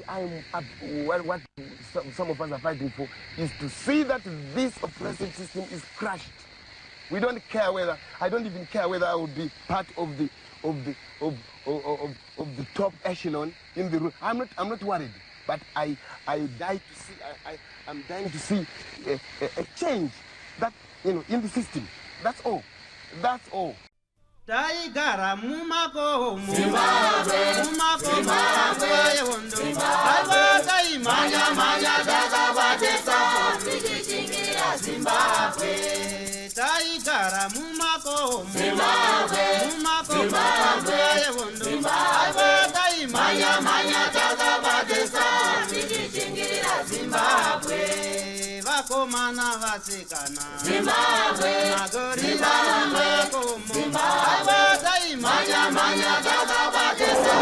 I'm up, what some of us are fighting for is to see that this oppressive system is crushed. We don't care whether, I don't even care whether I will be part of the, of the, of, of, of, of the top echelon in the room. I'm not worried, but I die to see, I'm dying to see a change that, in the system. That's all. That's all. Taigara mumakomo, mumakomo nguva yehondo. Aiwa, taimhanya mhanya takabatesa tichichingira Zimbabwe. Taigara mumakomo, mumakomo nguva yehondo. Aiwa, taimhanya mhanya takabatesa tichichingira Zimbabwe. Vakomana, vasikana, Zimbabwe. Magorira mumakomo. Aiwa, taimhanya mhanya takabatesa.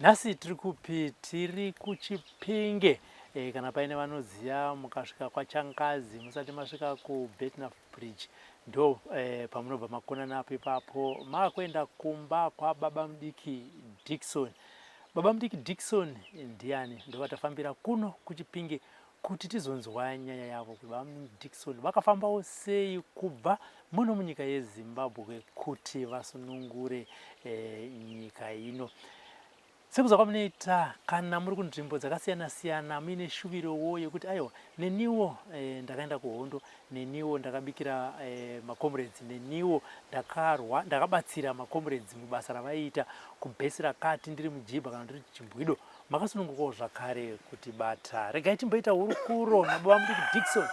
Nhasi tiri kupi? Tiri kuChipinge. Kana paine vanoziva, mukasvika kwaChangazi, musati masvika kuBetnaf Bridge, ndo pamunobva makona napo ipapo, maakuenda kumba kwababa mudiki Dikson. Baba mudiki Dikson ndiani? Ndovatafambira kuno kuChipinge kuti tizonzwa nyaya yavo, kuti baba mudiki Dikson vakafambawo sei kubva muno munyika yeZimbabwe kuti vasunungure nyika ino. Sekuza kwamunoita, kana muri kunzvimbo dzakasiyana-siyana, muine shuvirowo yekuti aiwa, neniwo ndakaenda kuhondo, neniwo ndakabikira macomrades, neniwo ndakarwa, ndakabatsira macomrades mubasa ravaiita kubhesi rakati, ndiri mujibha kana ndiri chimbwido, makasunungukawo zvakare kuti bata. Regai timboita hurukuro nababa mudiki Dikson,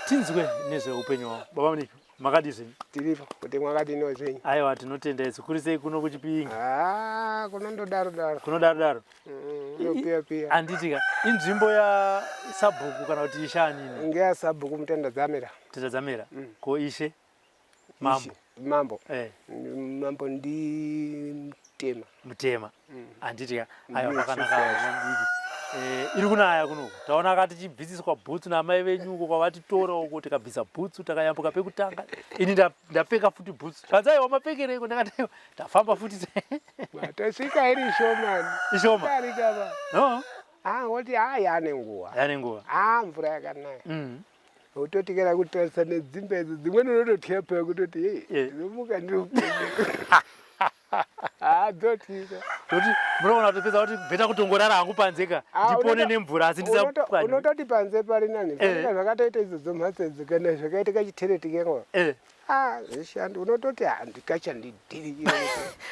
tinzwe nezveupenyu hwavo. Baba mudiki, makadii zvenyu? Tiripo, kuti mwakadiniwo zvenyu? Aiwa, tinotenda isu. Kuri sei kuno kuChipinge? Ah, kunondodaro daro. Kunodaro daro. Unopiya piya. Handiti ka inzvimbo yasabhuku kana kuti ishe anini? Ngeyasabhuku Mutenda Dzamera. Tenda Dzamera. Ko ishe, mambo? Mambo. Mambo ndi Mutema. Mutema, handiti ka? Aiwa, Ndiye pakanaka. chief yacho. Mudiki, iri kunaya kunoku. Taona akati tichibvisiswa bhutsu naamai venyu uko kwavatitora uko, tikabvisa bhutsu, takayambuka pekutanga. Ini ndapfeka futi bhutsu. Kanzi, "Aiwa, mapfekereiko?" Ndakati, "Aiwa, tafamba futi." Tasvika iri shomani. Ishoma. Darika. No. Ah, ngoti ah, yane nguva. Yane nguva. Ah, mvura yakanaya. Utoti kana kutarisa nedzimba idzi dzimweni, unototya peya kutoti hei, ndinomuka ndiri upenyu. Ah, dzotyisa. Toti munoona kutopedza kuti better kutongorara hangu panze ka, Ah, ndipone nemvura, asi ndisapwanywe. Unototi panze pari nani. Fanika zvakatoita idzodzo mhatso idzi, kana zvakaita kachitereti kengo. Ah, zvishandi, unototi handikachandidhirikira.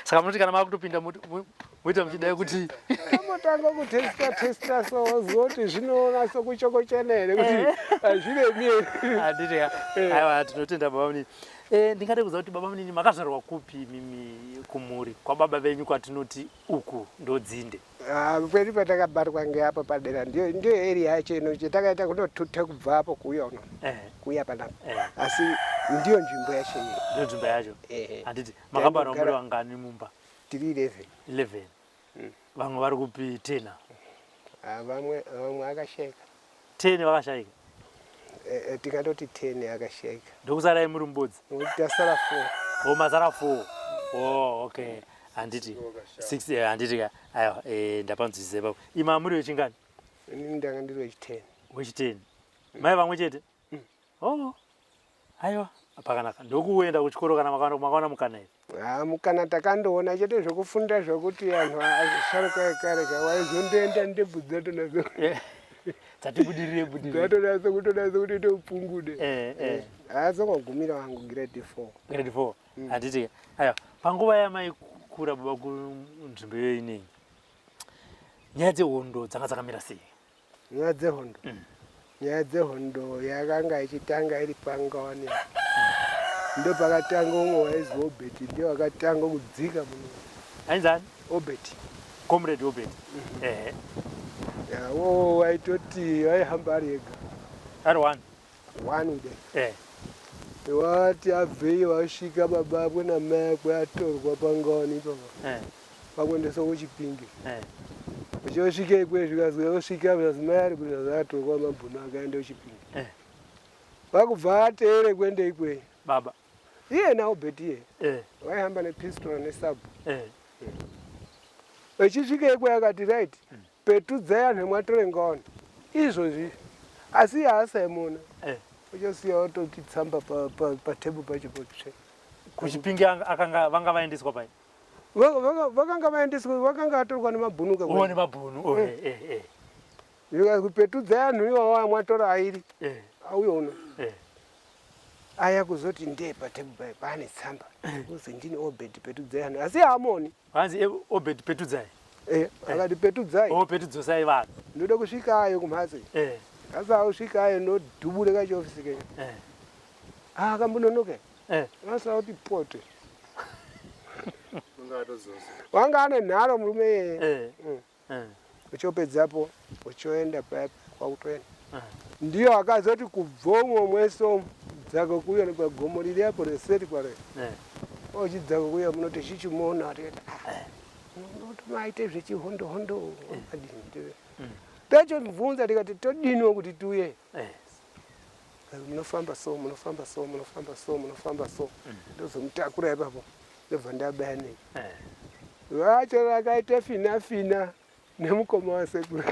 Saka munoti kana makutopinda moita muchidai kuti Kamotanga kutesta testa, so wozwa kuti zvinoona sokuchokochena here, kuti hazviremi here. Handiti ka? Aiwa, tinotenda, baba munini. Ndingade kuziva kuti, baba munini, makazvarwa kupi mimi, kumhuri kwababa venyu kwatinoti uku ndodzinde? Ah, kwedu patakabatwa ngeapo padera, ndiyo area yacho ino chetakaita kunotuta kubva apo kuuya uno, kuuya panapa. Asi ndiyo nzvimbo yacho iyi. Ndiyo nzvimbo yacho. Ehe. Handiti makabarwa muri Taingogara- vangani mumba? Tiri 11. 11. Vamwe vari kupi? 10? Ah, vamwe akashayika. 10 vakashayika? Tingatoti 10 akashayika. Ndokusarai muri mubodzi? Nokuti tasara 4. O, masara 4. Oh, okay, handiti 6, handiti ka? Aiwa, ndapanzwisisa ipapo. Ima muri wechingani? Inini ndanga ndiri wechi10. Wechi10, mai vamwe chete? Oh, aiwa, pakanaka. Ndokuenda kuchikoro kana makaona mukana here? Ah, mukana takandoona chete, zvokufunda zvokuti anhu asharuka ekare ka waizondoenda, ndebvu dzatonazo Dzatibudirire budirire. Dzatonaso kutonaso kuti topungude. Azongogumira wangu grade 4. Grade 4, handiti? Aiwa, panguva yamaikura, baba, kunzvimbo iyoyo inei, nyaya dzehondo dzanga dzakamira sei? Nyaya dzehondo, nyaya dzehondo yakanga ichitanga iri pangawani, ndo pakatanga umwe waizi Obert, ndiye wakatanga kudzika muno. Ainzani? Obert. Comrade Obert, ehe. Wo waitoti waihamba ari ega. Ari one? One ude. Wati abvei, wasvika baba akwe namai akwe atorwa pangawani ipapa, pakuendeswa kuChipinge. Uchosvika ikweyo, zvikazwi osvika, zvazi mai ari kuti atorwa mabhunu, akaenda kuChipinge. Pakubva ateere kuenda ikweyo. Baba. Iye naObert iye vaihamba nepistol nesabhu. Vechisvika ikweyo akati right, petudzai anhu emwatore ngoni izvozvi, asi iye haasaimona. Uchasiya watoti tsamba patable pacho potsve. KuChipinge akanga vanga vaendeswa pai? Vakanga vaendeswa, vakanga vatorwa nemabhunu ka. Oh, nemabhunu. Oh, eh. Zvikati anhu iwawo amwatora airi. Auya uno. Aya kuzoti ndee patable paye paane tsamba. Kuzi ndini Obed petudzai anhu. Asi haamoni. Hanzi Obed petudzai. Akati petudzai. Oh, petudzosai vanhu. Ndoda kusvika ayo kumhatso. Asi ausvika ayo ndodhubure kachiofisi kenyu. Ah, kambononoka. Asa kuti pote. Wanga ane nharo murume iyeye. Uchopedzapo uchoenda paya kwakutoenda. Ndiyo akazoti kubvomwo mwese umu dzaka kuuya nepagomo riri apo reseri kwaro. Ochidzaka kuuya munoti chichimuona tikati unotomaite zvechihondo hondo adini. Tachomubvunza tikati todiniwo kuti tiuye. Munofamba so, munofamba so, munofamba so, munofamba so. Ndozomutakura ipapo ndobva ndabaya nei. Vacho rakaita fina fina nemukoma wasekuru.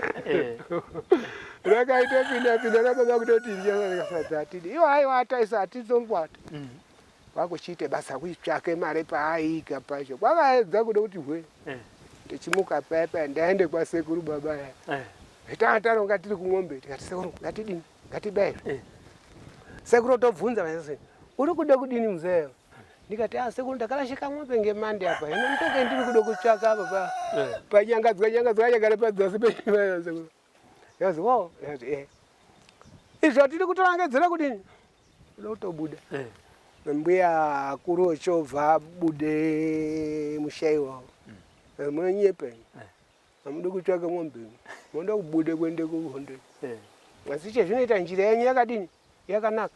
Rakaita fina fina rababa kutoti ndikasadza atidi. Iwo haiwa ataisa atizongwata. Kwakuchiite basa kuitsvake mari paaiika pacho. Kwakaedza kuda kuti hwe. Tichimuka paya paya ndaende kwasekuru baba ya. Tanga taronga tiri kumombe tikati sekuru ngatidini ngatibaye. Sekuru otobvunza vaise uri kuda kudini mzee? Ndikati ah sekuru ndakarashika mombe ngemande apa. Hino ndikoke ndiri kuda kutsvaka apa pa. Panyangadzwa nyangadzwa nyangare padzasi pe sekuru. Yazi wo, yazi eh. Izvo atiri kutorangedzera kudini? Kuda kutobuda. Mbuya akuru ochobva abude mushaiwa. Munonyepa. Hamude kutsvaka mombe. Munoda kubuda kuende kuhondo. Asi chezvinoita njira yenyu yakadini? Yakanaka.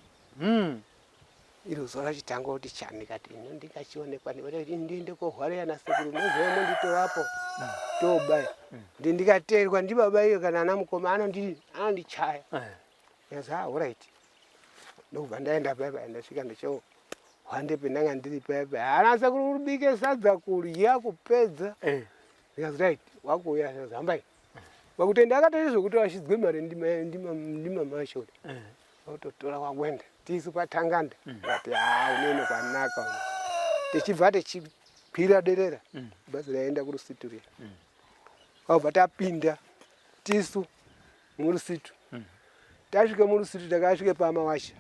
Iro zuva rachitanga kuti chani ndikati ino ndingachionekwa ndiende kohwarira nasekuru mozoya monditorapo tobaya. Ndikateerwa ndibaba iyo kana ana mukoma anondichaya. Ndikazi ah alright. Ndokubva ndaenda paya paya ndasvika ndicho hwande pendanga ndiri paya paya. Ana sekuru kubike sadza kurya kupedza. Ndikazi right wakuuya ndikazi hambai. Vakutenda akatoita zvekuti ashidzwe mari ndimama acho. Ototora wakwenda tisu patanganda. Ndikati haa unene kwanaka uno. Tichibva tichikwira derera. Bhazi raenda kurusitu riya. Kwabva tapinda tisu murusitu. Tasvika murusitu takasvika pamawasha.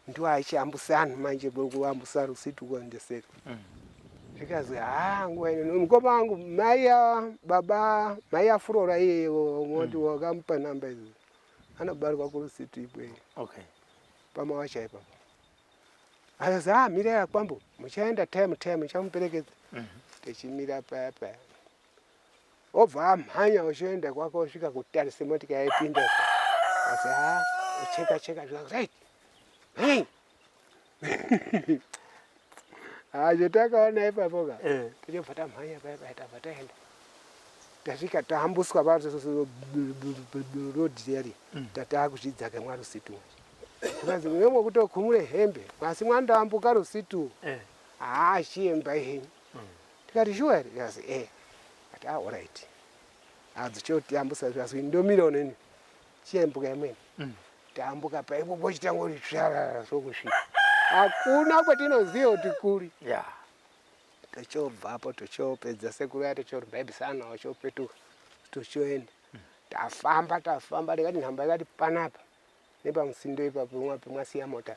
Ndiwo aichiambusa anhu manje kuambusa rusitu kuendesera. Zvikanzi haa nguva ino mukoma wangu mai baba mai afurora iyeye woti wakamupa namba idzi anobarwa kurusitu ikweyo. Pamawasha ipapo. Akazi haa mirai akwambo muchaenda time time muchamuperekedza. Tichimira paya paya. Obva amhanya uchienda kwake osvika kutarisa motika yaipinda. Asi haa ucheka cheka zvikanzi right. Hey. Ah, chetakaona ipapo ka. Tichobva tamhanya paya paya tabva taenda. Tasvika taambuswa pa road riya. Tataakuzvidzaka mwarusitu. Zvikanzi munenge kutokhumure hembe. Asi mwandoambuka rusitu. Haa chiemba henyu. Tikati sure here? Zvikanzi eh. Ati ah alright. Adzichotiyambusa zvikanzi ndomira uneni. Chiembuka imweni. Taambuka paipo pochitangoti tsvarara sokusvika. Hakuna kwatinoziva kuti kuri. Tochobvapo tochopedza sekuru ya tochoribhaibisana ochopetuka tochoenda. Tafamba tafamba tikati nhamba ikati panapa nepamusindo ipapo mwasiya mota.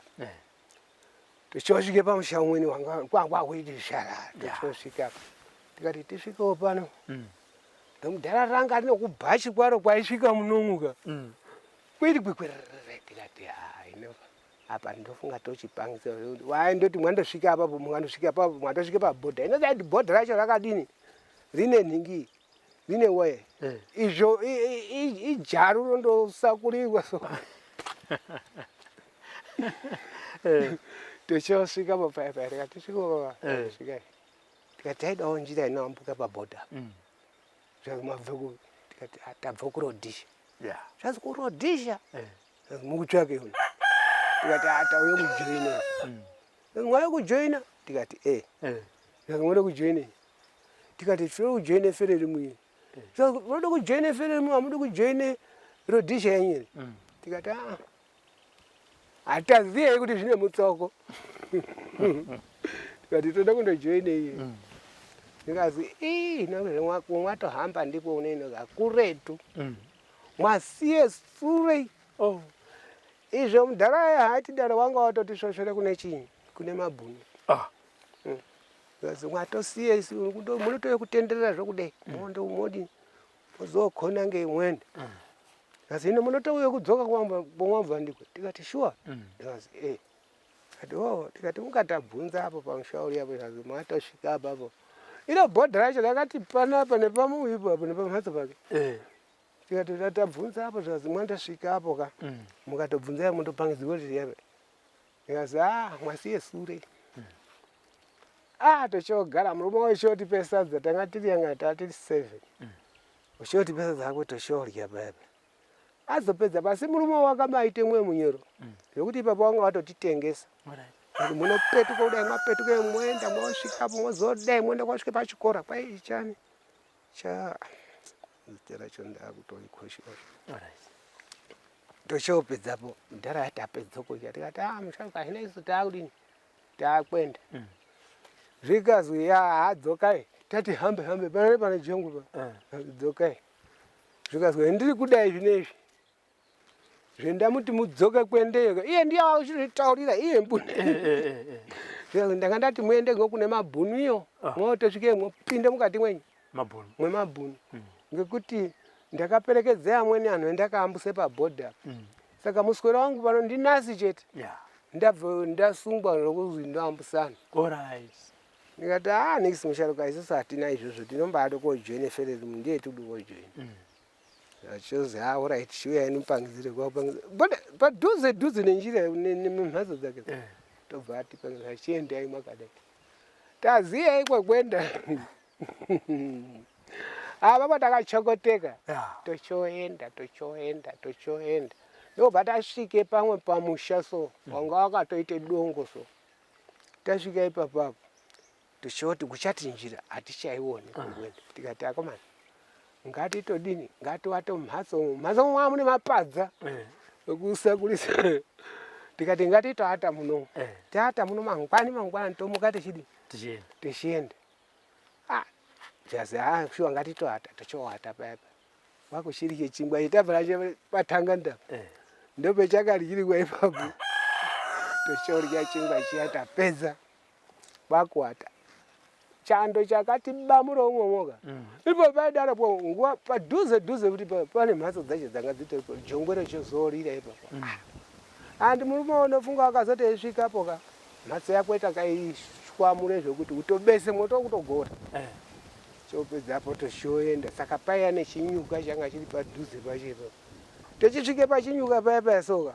Tochosvike pamusha umweni wanga kwakuiti sharara tochosvika tikati tisvikewo pano. Ndomudhara ranga rinokubhachi kwaro kwaisvika munomuka. Kwiri kwikwerere tikati haa ino apa ndofunga tochipangisa waindoti mwandosvika apapo mukandosvika apapo mwandosvika pabhodha ino dai bhodha racho rakadini rine nhingi rine waya izvo ijaru rondosakurirwa so tochosvika paya paya tikati tisvike papa svika tikati taidawo njira inoambuka pabhodha zvanzi mabve ku tikati tabva kuRhodesia. Zvanzi kuRhodesia mukutsvake uno tikati tauye kujoina. Mwauya kujoina? Tikati e. Zvikanzi munoda kujoinei? Tikati tinoda kujoine Frelimo iyi. Zvikanzi munoda kujoine Frelimo, hamudi kujoine Rhodesia yenyu here? Tikati aa, hataziyei kuti zvine mutsoko. Tikati toda kundojoine iye. Ndikazi ii mwatohamba ndipo unoinoka kuretu. Mwasiye sure. Oh. Izvo mudhara aya haatidaro wanga watotisvosvere kune chinyi kune mabhunu. Ah. Mwatosiye munotouya kutenderera zvokudai. Mondo modi mozokhona ngeimweni. Asi hino munotouya kudzoka kwamwabva ndiko. Tikati sure. Ndikazi eh. Tikati oh, tikati ungatabvunza apo pamusha uri apo zvazi mwatosvika apapo. Iro bhodha racho rakati panapa nepamuipo apo nepamhatso pake. Tikati tabvunza apo zvazi mwandosvika apo ka. Mukatobvunza mundopangidzwa kuti yape. Ndikazi ah mwasiye sure. Ah tochogara murume wachotipe sadza tanga tiri yanga tatiri 7. Uchotipe sadza ako tochodya paya. Azopedza pasi murume wakamaite mwe munyoro. Zvekuti ipapo wanga watotitengesa. Alright. Kuti munopetuka kudai mwapetuka moenda mwosvikapo mwozodai moenda kwasvike pachikora kwai chani cha zita racho ndakutorikoshwa. Alright. Tochopedzapo mudhara atapedza kudya tikati ah musharuka hino isu taakudini taakwenda. Zvikazwi ya hadzokai tati hambe hambe pane pane jongwe pa dzokai. Zvikazwi ndiri kudai zvinezvi zvendamuti mudzoke kwendeyo iye ndiye achizvitaurira iye mbune. Zvikazwi ndanga ndati muende ngokune mabhunu iyo mwotosvike mwopinde mukati mwenyu Mabhunu. Mwemabhunu. Ngekuti ndakaperekedza amweni anhu endakaambuse pabhodha. Saka muswero wangu pano ndinasi chete. Ndabva ndasungwa nokuzwi ndoambusana. Alright. Ndikati ah nix musharuka isusu hatina izvozvo tinombaada kojoine Frelimo ndiye tiri kojoina. Achozi ah alright chiuyai nimupangidzire kwakupangidzira. But padhuze dhuze nenjira nemhatso dzake. Tobva atipangidzira chiendai mwakadai. Taziyai kwekwenda. Ah baba takachokoteka. Tochoenda tochoenda tochoenda. Ndobva tasvike pamwe pamusha so wanga wakatoite dongo so. Tasvika ipapo tochoti kuchati njira hatichaioni kukwenda. Tikati akomana ngatitodini ngatiwate mumhatso umu. Mumhatso umu mune mapadza ekusakurisa. Tikati ngatitoata muno. Taata muno mangwani mangwani tomuka tichidi Tichienda. Tichienda. Ah, tikazi ah shuwa ngatitoata tochowata paya paya. Wakuchirye chingwa itabva patanga ndapa. Ndopechakaryirwa ipapo. Tochorya chingwa chiya tapedza. Kwakuata. Chando chakati bamura umwe. Ipo paidaro po nguva padhuze dhuze kuti pane mhatso dzacho dzanga dzitoripo jongwe rechozorira ipapo. Andi murume unofunga akazoti eisvikapo ka mhatso yako takaishwamure zvekuti utobese moto kutogora. Chopedzapo tochoenda saka paiya nechinyuka changa chiri padhuze pacho ipapo. Techisvike pachinyuka paya paya soka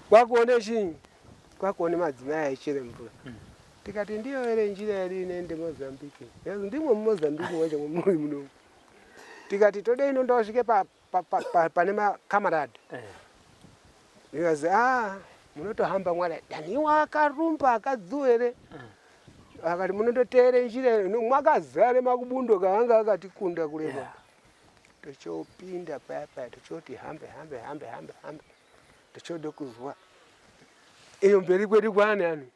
kwakuone chinyi kwakuone madzimai aichere mvura. Tikati ndiyo here njira yedu inoende Mozambique? Ndimwo muMozambique mwacho muri muno. Tikati tode ino ndosvike pane makamaradi. Ndikazi ah munotohamba mwari daniwa akarumba akadzuwere. Akati munondoteere njira ino mwakazare makubundo kaanga akatikunda kureba. Tochopinda paya paya tochoti hambe hambe hambe hambe hambe. Tochode kuzwa. Iyo mberi kwedu kwaane anhu.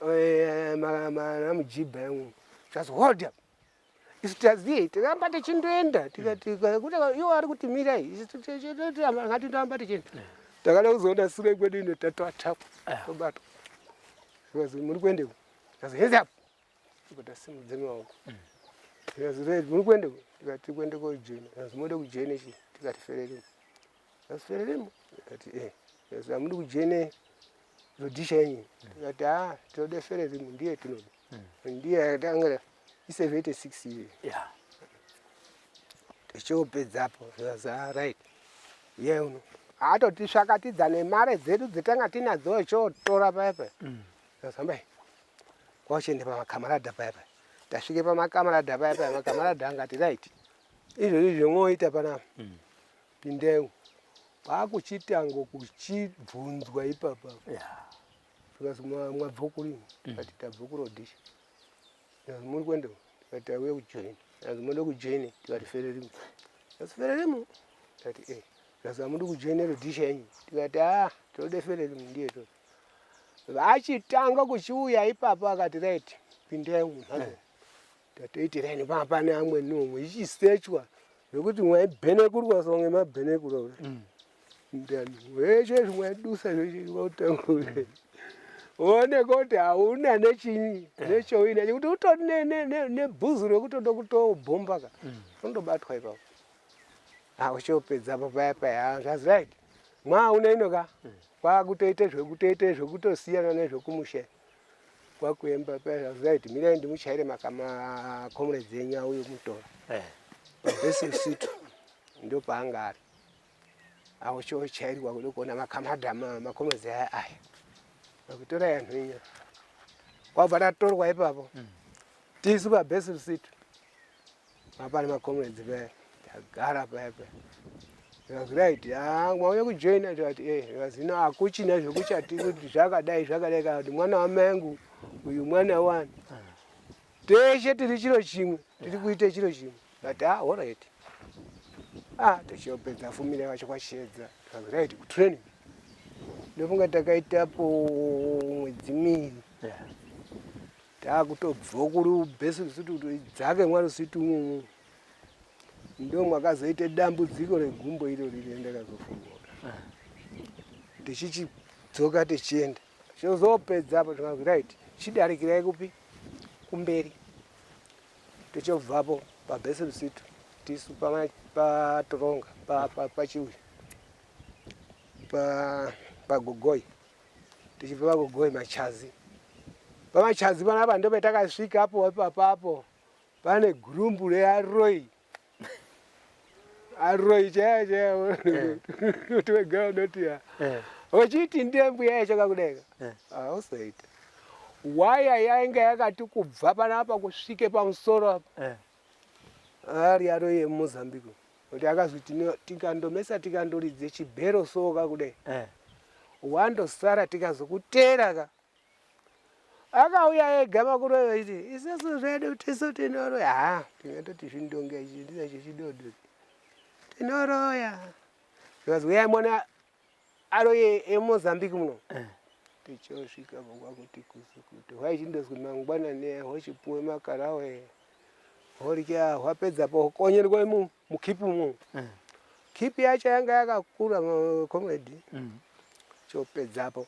Namujibha yangu. Just hold up. Isu taziye tiramba tichindoenda tikati kuti iwo ari kuti mirai isu ngatindoamba tichienda. Takada kuzoona sure kwedu ino tatoatakwa tobatwa. Zvikanzi muri kuendeko? Zvikanzi hands up. Tobva tasimudza maoko. Zvikanzi right muri kuendeko? Tikati tiri kuenda kojoina. Zvikanzi munoda kujoina chii? Tikati Frelimo. Zvikanzi Frelimo? Tikati eh. Zvikanzi hamudi kujoina Rhodesia yenyu? Tikati ah tinoda Frelimo ndiye tinoda. Ndiye yatanga i76 iye. Tichopedzapo zvikanzi ah right uyai uno. Atotisvakatidza nemare dzedu dzetanga tinadzo chotora paya paya. Zvikanzi hambai kwachiende pamakamarada paya paya. Tasvike pamakamarada paya paya makamarada angati right izvozvi zvomwoita panapa pindeu kwakuchitango kuchibvunzwa ipapa. Zvikanzi mwabva kuri? Tikati tabva kuRhodesia. Zvikanzi muri kuenda? Tikati tauya kujoina. Zvikanzi moda kujoina? Tikati Frelimo. Zvikanzi Frelimo? Tikati eh. Zvikanzi hamudi kujoina Rhodesia yenyu? Tikati ah, tinoda Frelimo ndiye toda. Vachitanga kuchiuya ipapo akati right, pindai mumhatso. Tatoitirai nepanga pane amweni umwe ichisechwa zvekuti mwaibhenekurwa so ngemabhenekura ndani weshe zvimwaidusa zveshe kwautanga wooneka kuti hauna nechinyi nechouina chekuti utori nebhuzu rekutoda kutobhomba ka undobatwa ipapo auchopedza apo paya paya zvazi right mwauna ino ka kwakutoite zvekutoite zvekutosiyana nezvekumusha kwakuemba paya zvazi right mirai ndimuchaire makomrades enyu auye kumutora pabhesi ndo paanga ari auchochairwa kuda kuona makamadha makomrades aya aya akutora yanhu inya kwabva tatorwa ipapo tisu pabhesi situ mapane macomrades paya tagara paya paya zvikanzi right ah, mwauya kujoina tikati eh zvikanzi no hakuchina zvekuchati kuti zvakadai zvakadai kana kuti mwana wamai angu uyu mwana wani teshe tiri chiro chimwe tiri kuita chiro chimwe kati ah alright ah tichopedza fumira vacho kwachedza tikati right kutraining ndofunga takaitapo mwedzi miiri takutobva kuri bhesi rusitu kuti dzake mwarusitu umomo ndo mwakazoita dambudziko regumbo iro riri ndakazofungura tichichidzoka tichienda chozopedza apo tikanzi right chidarikirai kupi kumberi tichobvapo pabhesi rusitu tisu patoronga pachiuyu pagogoi tichibva pagogoi machazi pamachazi panapa ndo petakasvika apo ipapapo pane gurumbu rearoi aroi chaya chaya kuti wega unoti ya uchiti ndiye mbuya yacho kakudeka hausaita waya yainge yakati kubva panapa kusvike pamusoro apa ari aroi emumozambique kuti akazwi tikandomesa tikandoridze chibhero so kakudai wandosara tikazokutera ka akauya ega makuru achiti isusu zvedu tisu tinoroya ha tingatoti zvindonga ichi ndisacho chidodori tinoroya zvikanzi uyai mwana aroye emozambique muno tichosvika kwakuti kusukuti hwaichindozwi mangwanani hochipuwe makarawe horya hwapedzapo hokonyerwa mukipu umo kipi yacho yanga yakakura comrade chopedzapo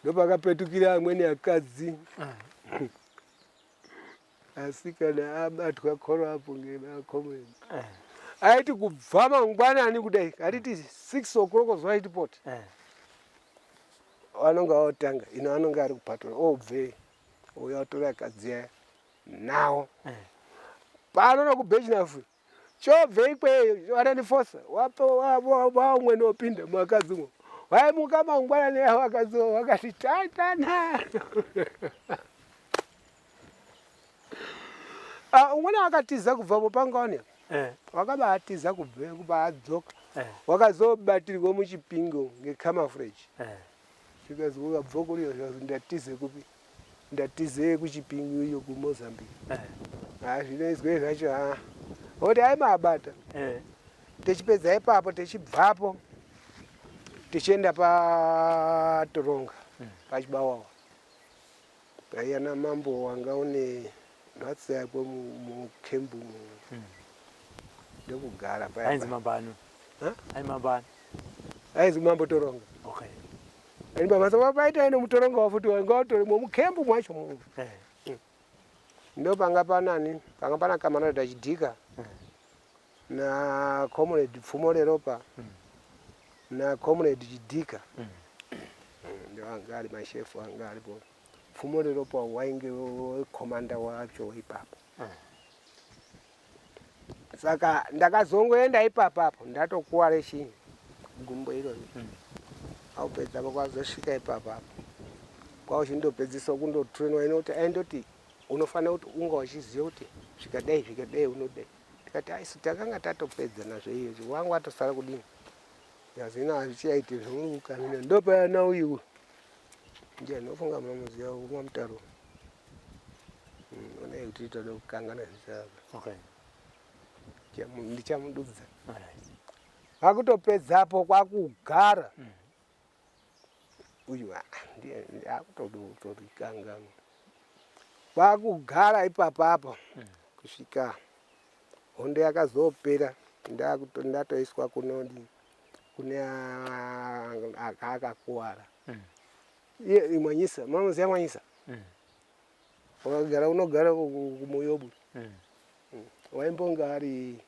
ndopakapetukira amweni akadzi asi kana abatwa koro apo ngemacomrade aiti kubva mangwanani kudai atiti 6 o'clock zuva itipota anonga otanga ino anonga ari kupatora obve ouya otora akadzi aya nawo pano nokubhechinafu chobve ikweyo vanandifosa waumwe nopinda mukadzi umwe waimuka mangwanani avo vakadzi vakati tatana umweni akatiza kubvapo pangaone wakabatiza kubve kubaadzoka wakazobatirwa muchipingo ngecamouflage zvikazi wakabva kuriyo zvikazi ndatize kupi ndatize kuchipingo iyo kumozambique ha zvinoizwe zvacho ha oti aimabata tichipedza ipapo tichibvapo tichienda patoronga pachibawawa paiya namambo wanga une mhatso yako mukembu ndokugara paya ainzi mambo ani ai mambo ani aizi mambo toronga okay ani pamhatso paita ine mutoronga wafuti wanga watorimo mukembu mwacho mu ndo panga panani panga pana kamarada chidhika na comrade pfumo reropa na comrade chidhika ndo anga ari mashefu anga aripo pfumo reropa wainge komanda wacho ipapo saka ndakazongoenda ipapapo ndatokuwara chinyi gumbo irori aupedzapo kwazosvika ipapapo kwauchindopedzisa kundotrainwa inoti aindoti unofanira kuti unga uchiziva kuti zvikadai zvikadai unodai tikati aisu takanga tatopedza nazvo iyo wangu atosara kudini yazina hazvichaiti zvauri kukamina ndopayana uyu Ndiye ndinofunga munomuziva kumamutaro. Onai kuti toda kukangana zita apa. Okay. Ndichamududza. Alright. Kwakutopedzapo kwakugara. Uyu ndiye akutotorikanganwa. Kwakugara ipapapo kusvika hondo yakazopera ndatoiswa kunodi kune akakuwara. Iye Mwanyisa, munoziva Mwanyisa? Wakagara unogara kuMuyobu. Waimbonga ari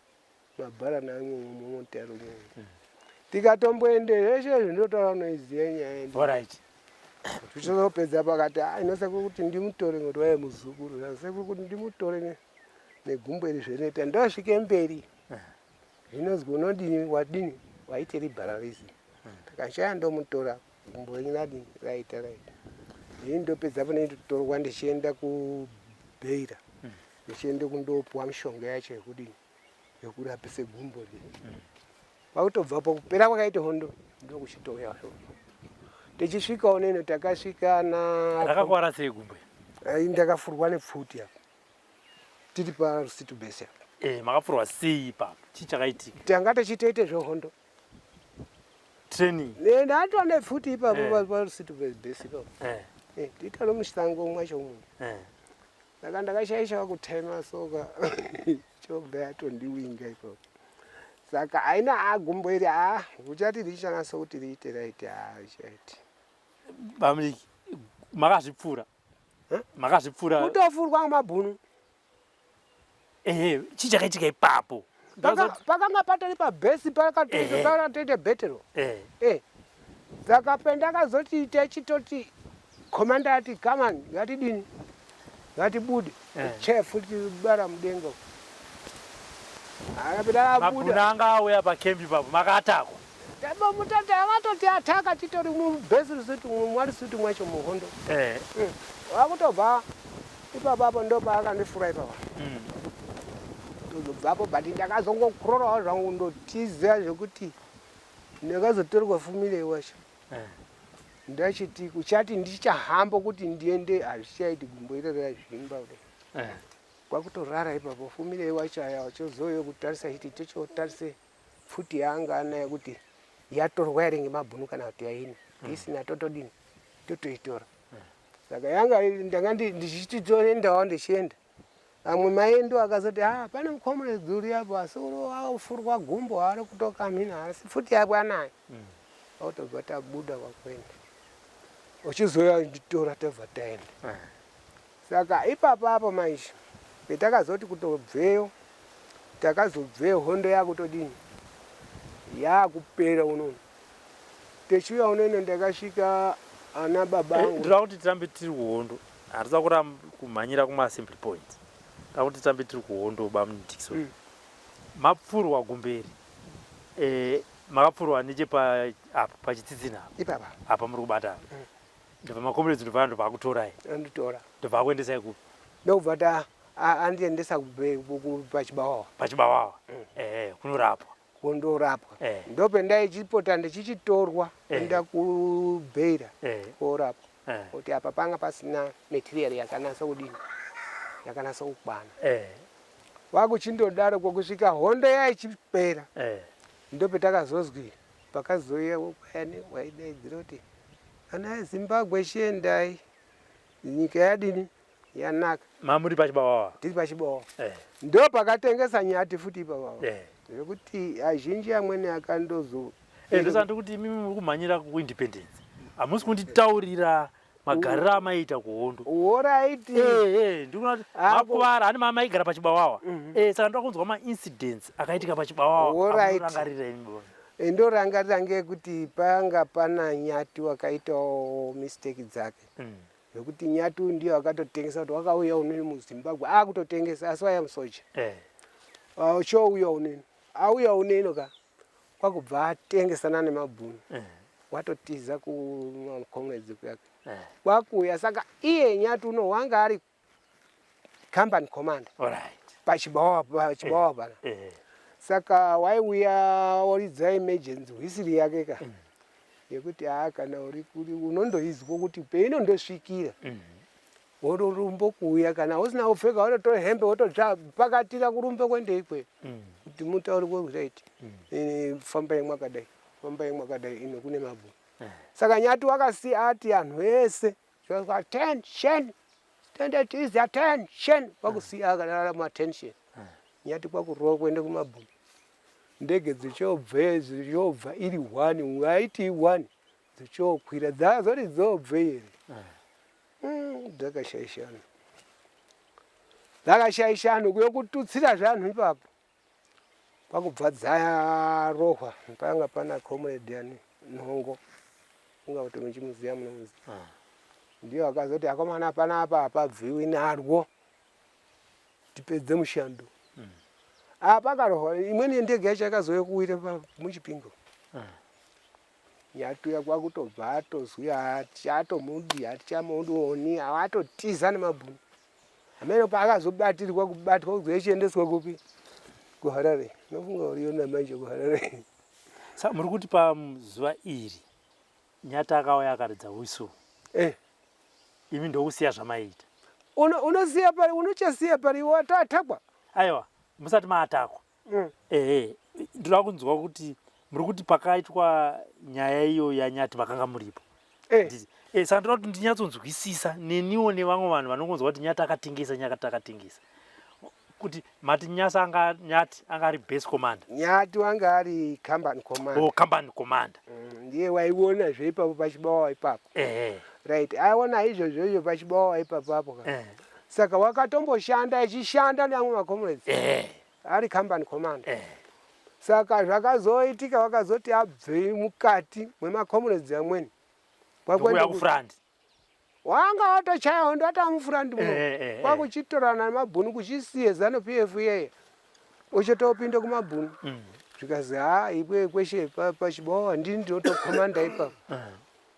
mabharani amwe mumotero. Tikatomboende zveshe izvi ndotaura unoiziva nyaya iyi. Alright. Tichizopedza pakati, inoseko kuti ndimutore ngekuti waive muzukuru. Seko kuti ndimutore negumbo iri zvinoita ndosvike mberi. Zvinozwi unodini wadini waite ribhararisi. Takashaya ndomutora gumbo renyu radini raita raita. Ini ndopedzapo nekutorwa ndichienda kuBheira. Ndichienda kundopuwa mishonga yacho yekudini yekurapise gumbo riri. Kwakutobvapo kupera kwakaita hondo ndokuchitouya hondo. Tichisvikawo neno takasvika na Rakakwara sei gumbo? Ai, ndakafurwa nepfuti apa. Tiri paRusitu base apa. Makapfurwa sei ipapo? Chii chakaitika? Tanga tichitoite zvehondo. Training. Ndatova nepfuti ipapo paRusitu base ipapo. Titari musango mwacho umu. Saka ndakashaisha kutema soka chobva yatondiwinga ipapo. Saka aina agumbo iri uchati richanasa kuti riite raite richaiti. Bamuriki makazvipfura. Makazvipfura. Kutofurwa ngemabhunu. Chii chakaitika ipapo? Pakanga patori pabhesi pakatoite bhetero. Saka pendakazoti techitoti komanda ati come on ngatidini ngatibude chefu tibara mudenga. Akapinda abuda. Mabhunu anga auya pakembi ipapo makatakwa. Mutata akatoti ataka titori mubhesi rusitu mwarisitu mwacho muhondo. Wakutobva ipapapo ndopaakandifura ipapa. Ndozobvapo but ndakazongokurorawo zvangu ndotiza zvekuti ndakazotorwa fumire wacho. Ndachiti kuchati ndichahamba kuti ndiende hazvichaiti gumbo iro razvimba kudai. Kwakutorara ipapo fumire wacho aya wachozouya kutarisa chiti tochotarise pfuti yaanga anayo kuti yatorwa here ngemabhunu kana kuti yaina. Isina totodini totoitora. Saka yanga ndanga ndichiti toendawo ndichienda. Amwe maendo akazoti pane mukomrade uri apo asi afurwa gumbo ari kutokamhina asi pfuti yako anayo. Autobva tabuda kwakuenda. Uchizouya nditora tobva taenda. Saka ipapo apo manje petakazoti kutobveyo takazobveyo hondo yakutodini yakupera unono. Techiuya unono ndakasvika ana baba angu. Ndinoda kuti tirambe tiri kuhondo. Hatisa kumhanyira kuma-assembly points. Ndoda kuti tirambe tiri kuhondo bamunini Dickson. Mapfurwa gumberi. Makapfurwa nechepa apa pachitsitsina apa. Ipapa. Apa muri kubata apa. Ndobva macomrades ndobva ndobva akutorai. Anditora. Ndobva akuendesai kupi? Ndobva ta andiendesa pachibawawa. Pachibawawa. Kunorapwa. Kundorapwa. Ndopendaichipota ndichichitorwa kuenda kuBheira korapwa. Kuti apa panga pasina material yakanasa kudini yakanasa kukwana. Wakuchindodaro kwokusvika hondo yaichipera. Ndopetakazozwi pakazouya payani waidaidzira kuti ana eZimbabwe chiendai nyika yadini yanaka. Mamuri pachibawawa. Tiri pachibawawa. Ndo pakatengesa nyati futi ipapapo. Zvekuti azhinji amweni akandozo Ndosati kuti imimi muri kumhanyira kuindependence. Hamusi kunditaurira magariro amaiita kuhondo. Alright. Ndikuona kuti makuvara hani mamaigara pachibawawa. Saka ndoda kunzwa maincidents akaitika pachibawawa. Amunorangarira imi baba. Ndorangarira ngekuti panga pana nyati wakaitawo mistake dzake. Zvekuti nyati uyu ndiye akatotengesa kuti wakauya unini muZimbabwe akutotengesa asi waiya musoja. Chouya unini. Auya unino ka kwakubva atengesana nemabhunu. Watotiza kumacomrades yake. Kwakuuya saka iye nyati uno wanga ari company commander. Pachibawa pachibawa pana. Saka waiuya oridza emergency whistle yake ka. Yekuti haa kana uri kuri unondoizwa kuti peinondosvikira wororumbo kuuya kana usina kupfeka wototora hembe wotodzvapakatira kurumba kuenda ikweyo kuti mutauri right fambai mwakadai fambai mwakadai ino kune mabhunu. Saka Nyati wakasiya ati anhu ese attention stand is attention kwakusiya akadara mu attention. Nyati kwakurova kuenda kumabhunu. Ndege dzichobve dzichobva iri one ungaiti one dzichokwira dzazoti dzobve here dzakashaishana dzakashaishana kuyo kututsira zvanhu ipapo kwakubva dzarohwa panga pana comrade yani nhongo unga kuti muchimuziva munomuziva ndiyo akazoti akomana panapa hapabviwi narwo tipedze mushando apa akarohwa imweni yendege yacho yakazouya kuwira muchipingo Nyatuya kwakutobva atozwi hatichamudi hatichamuoni atotiza nemabhunu hameno paakazobatirwa kubatwa kuzi echiendeswa kupi kuharare nofunga uriyo namanje kuharare sa muri kuti pazuva iri nyati akauya akaridza whistle eh. imi ndokusiya zvamaiita unosiya pari unochasiya pari watatakwa aiwa musati maatakwa Ehe, ndoda kunzwa kuti muri kuti pakaitwa nyaya iyo yanyati makanga muripo. Eh. Eh, saka ndoda kuti ndinyatsonzwisisa neniwo nevamwe vanhu vanongonzwa kuti nyati akatengesa nyati akatengesa. Kuti mati Nyasa anga nyati anga ari base commander. Nyati wanga ari company commander. Oh, company commander. Ndiye waiona zveipapo pachibawa ipapo. Ehe. Right, aiona izvozvo izvo pachibawa ipapo apo. Eh. Saka wakatomboshanda echishanda neamwe macomrades. Eh. Ari company commander. Eh. Saka zvakazoitika wakazoti abvei mukati mwemacomrades amweni. Kwakwenda kufront. Wanga watochaya hondo atamufront muno. Eh, eh, eh. Kwakuchitorana nemabhunu kuchisiye Zanu PF iyeye. Uchitopinda kumabhunu. Zvikazi ha ikwe kweshe pachibowa ndini ndinotokomanda ipapo.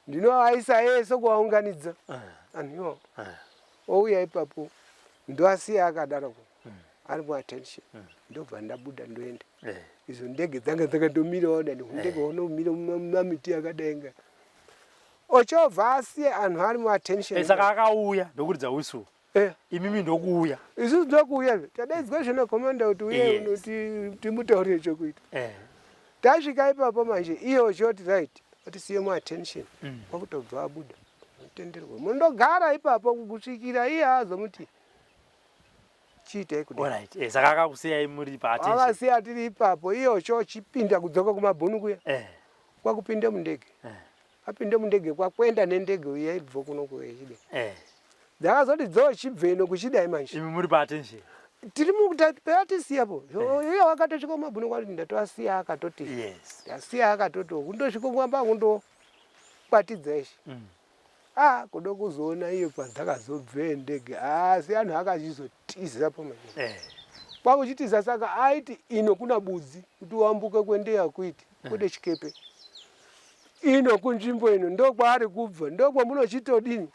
Ndinovaisa yese kuvaunganidza. Anhu iwawo. Ouya ipapo ndoasiya akadaro. Ari muattention. Ndobva ndabuda ndoenda. Izo ndege dzanga dzakandomirawo dani ndege unomira mumamiti akadai nga. Ochovha asiye anhu ari muattention. Saka akauya ndokuridza whistle. Imimi ndokuuya. Isusu ndokuuya. Tadaidzwa zvino commander kuti uye unoti timutaurire chokuita. Tasvika ipapo manje iye ochoti right atisiye muattention. Kwakutobva abuda. Tenderwa. Mundogara ipapo kusvikira iye azomuti chiitai kudai. Alright. Saka akakusiyai muri pa attention. Akasiya tiri ipapo iye ochochipinda kudzoka kumabhunu kuya. Kwakupinda mundege. Apinde mundege kwakwenda nendege uya ibva kuno kuechide. Dzakazoti dzochibve ino kuchidai manje. Imi muri pa attention. Tiri mukutatisiyapo. Iye wakatosvika kumabhunu kwati ndatoasiya akatoti. Yes. Ndasiya akatoti kundosvika kwamba kundo kwatidza ishi. Ah, kudo kuzoona iyo padzakazobve ndege. Asi anhu akachizotiza po manje. Kwakuchitiza saka aiti ino kuna budzi kuti uambuke kuendeya kuiti kude chikepe. Ino kunzvimbo ino ndokwaari kubva ndokwamunochitodini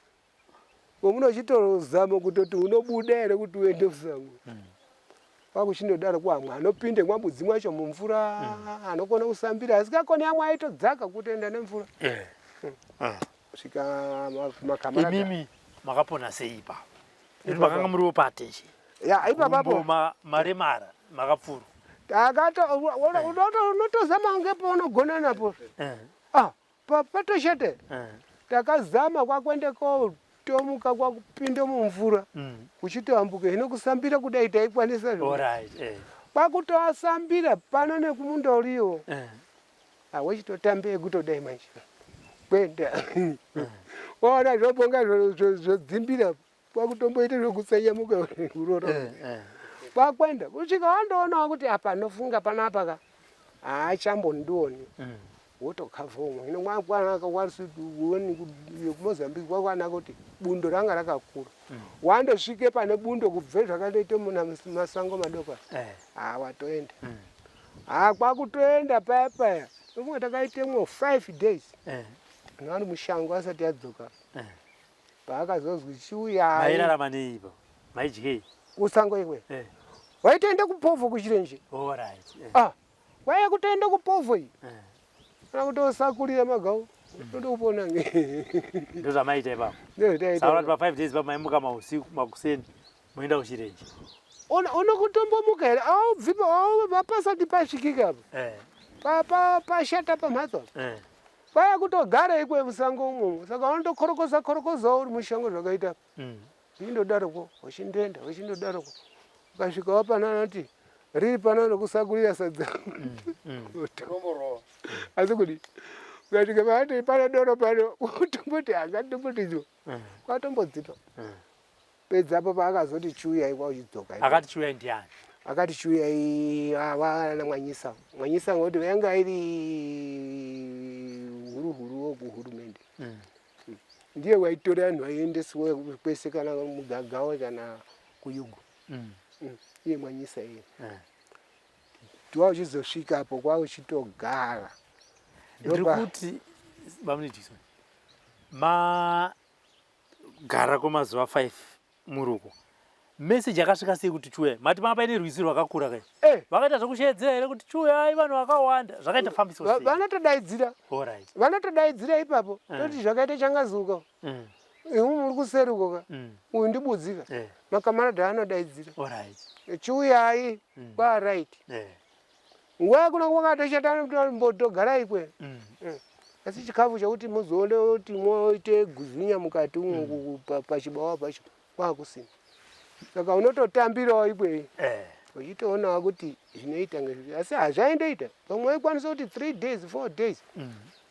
kwamunochitozama kutoti unobuda here kuti uende kusango. Kwakuchindodaro kuamwe anopinde mwabudzi mwacho mumvura anokona kusambira asikakoni amwe aitodzaka kutoenda nemvura. Svika makamarada. Imimi makapona sei ipapo? Nekuti makanga muriwo paattention. Ya, ipapapo. Maremara makapfurwa. Takato unotozama kunge paunogona napo. Ah, patoshete. Takazama kwakwende kotomuka kwakupinda mumvura. Kuchitoambuka hino kusambira kudai taikwanisa. Alright. Kwakutoasambira pano nekumunda uriwo. Wechitotambe kutodai manje. Kwenda. Waona zvobonga zvodzimbira kwakutomboita zvekutsenyamuka kurora. Kwakwenda kusvika wandoonawo kuti apa ndofunga panapa ka haachambondioni. Wotokhavha umwe. Hino kwakwanaka kwasuoni kuMozambique kwakwanaka kuti bundo ranga rakakura. Wandosvike pane bundo kubve zvakandoita muna masango madoko. Ah, watoenda. Ah, kwakutoenda paya paya. Ndofunga takaitemwo 5 days. Vanhu vari mushango asati adzoka. Paakazozwi chiuya. Mairarama nei ipapo? Maidyei? Kusango ikwe. Waitoenda kupovho kuchirenje. Alright. Ah, waiya kutoenda kupovho iyi. Kana kutosakurira magau. Unoda kupona nge. Ndozvamaita ipapo. Ndozvataita. Saka pa 5 days papo maimuka mausiku makuseni moenda kuchirenje. Unokutombomuka here? Aubvipo, pasati pasvikika apo. Eh. Pashata pamhatso apo. Eh. Kwaya kutogara ikwe musango umo. Saka unotokorokoza korokozawo uri mushango zvakaita. Uchindodaroko, uchindoenda, uchindodaroko. Ukasvikawo pano anoti riri pano rokusakurira sadza. Asi kuti ukasvika paati pane doro pano utomboti angatombotidzwa. Kwatombodzipa. Pedzapo paakazoti chiuyai kwauchidzoka. Akati chiuyai ndiani? Akati chiuyai vana Mwanyisa. Mwanyisa ngokuti yanga iri huru huru kuhurumende. Ndiye waitora vanhu vaiendeswa kwese kana mugagawa kana kuyugo. Iye Mwanyisa iye. Twauchizosvika apo kwauchitogara. Ndiri kuti bamunidikson magara kwemazuva 5 muruko. Message yakasvika sei kuti chiuyai? Mati manga paine rwizi rwakakura kai? Vakaita zvekushedzera here kuti chiuyai vanhu vakawanda? Zvakaita fambiso sei? Vanotodaidzira. Alright. Vanotodaidzira ipapo. Toti zvakaita changazuka. Imwe muri kuseri uko ka. Uyu ndibudzika. Makamaradha anodaidzira. Alright. Chiuyai kwa right. Nguva kuno kwakatoshata mbotogara ikwe. Asi chikafu chekuti muzoone kuti moite guzinya mukati umu pachibawa pacho kwakusina. Saka unototambirawo ikweyo. Uchitoonawo kuti zvinoita ngezvipi. Asi hazvaindoita. Pamwe waikwanisa kuti 3 days, 4 days.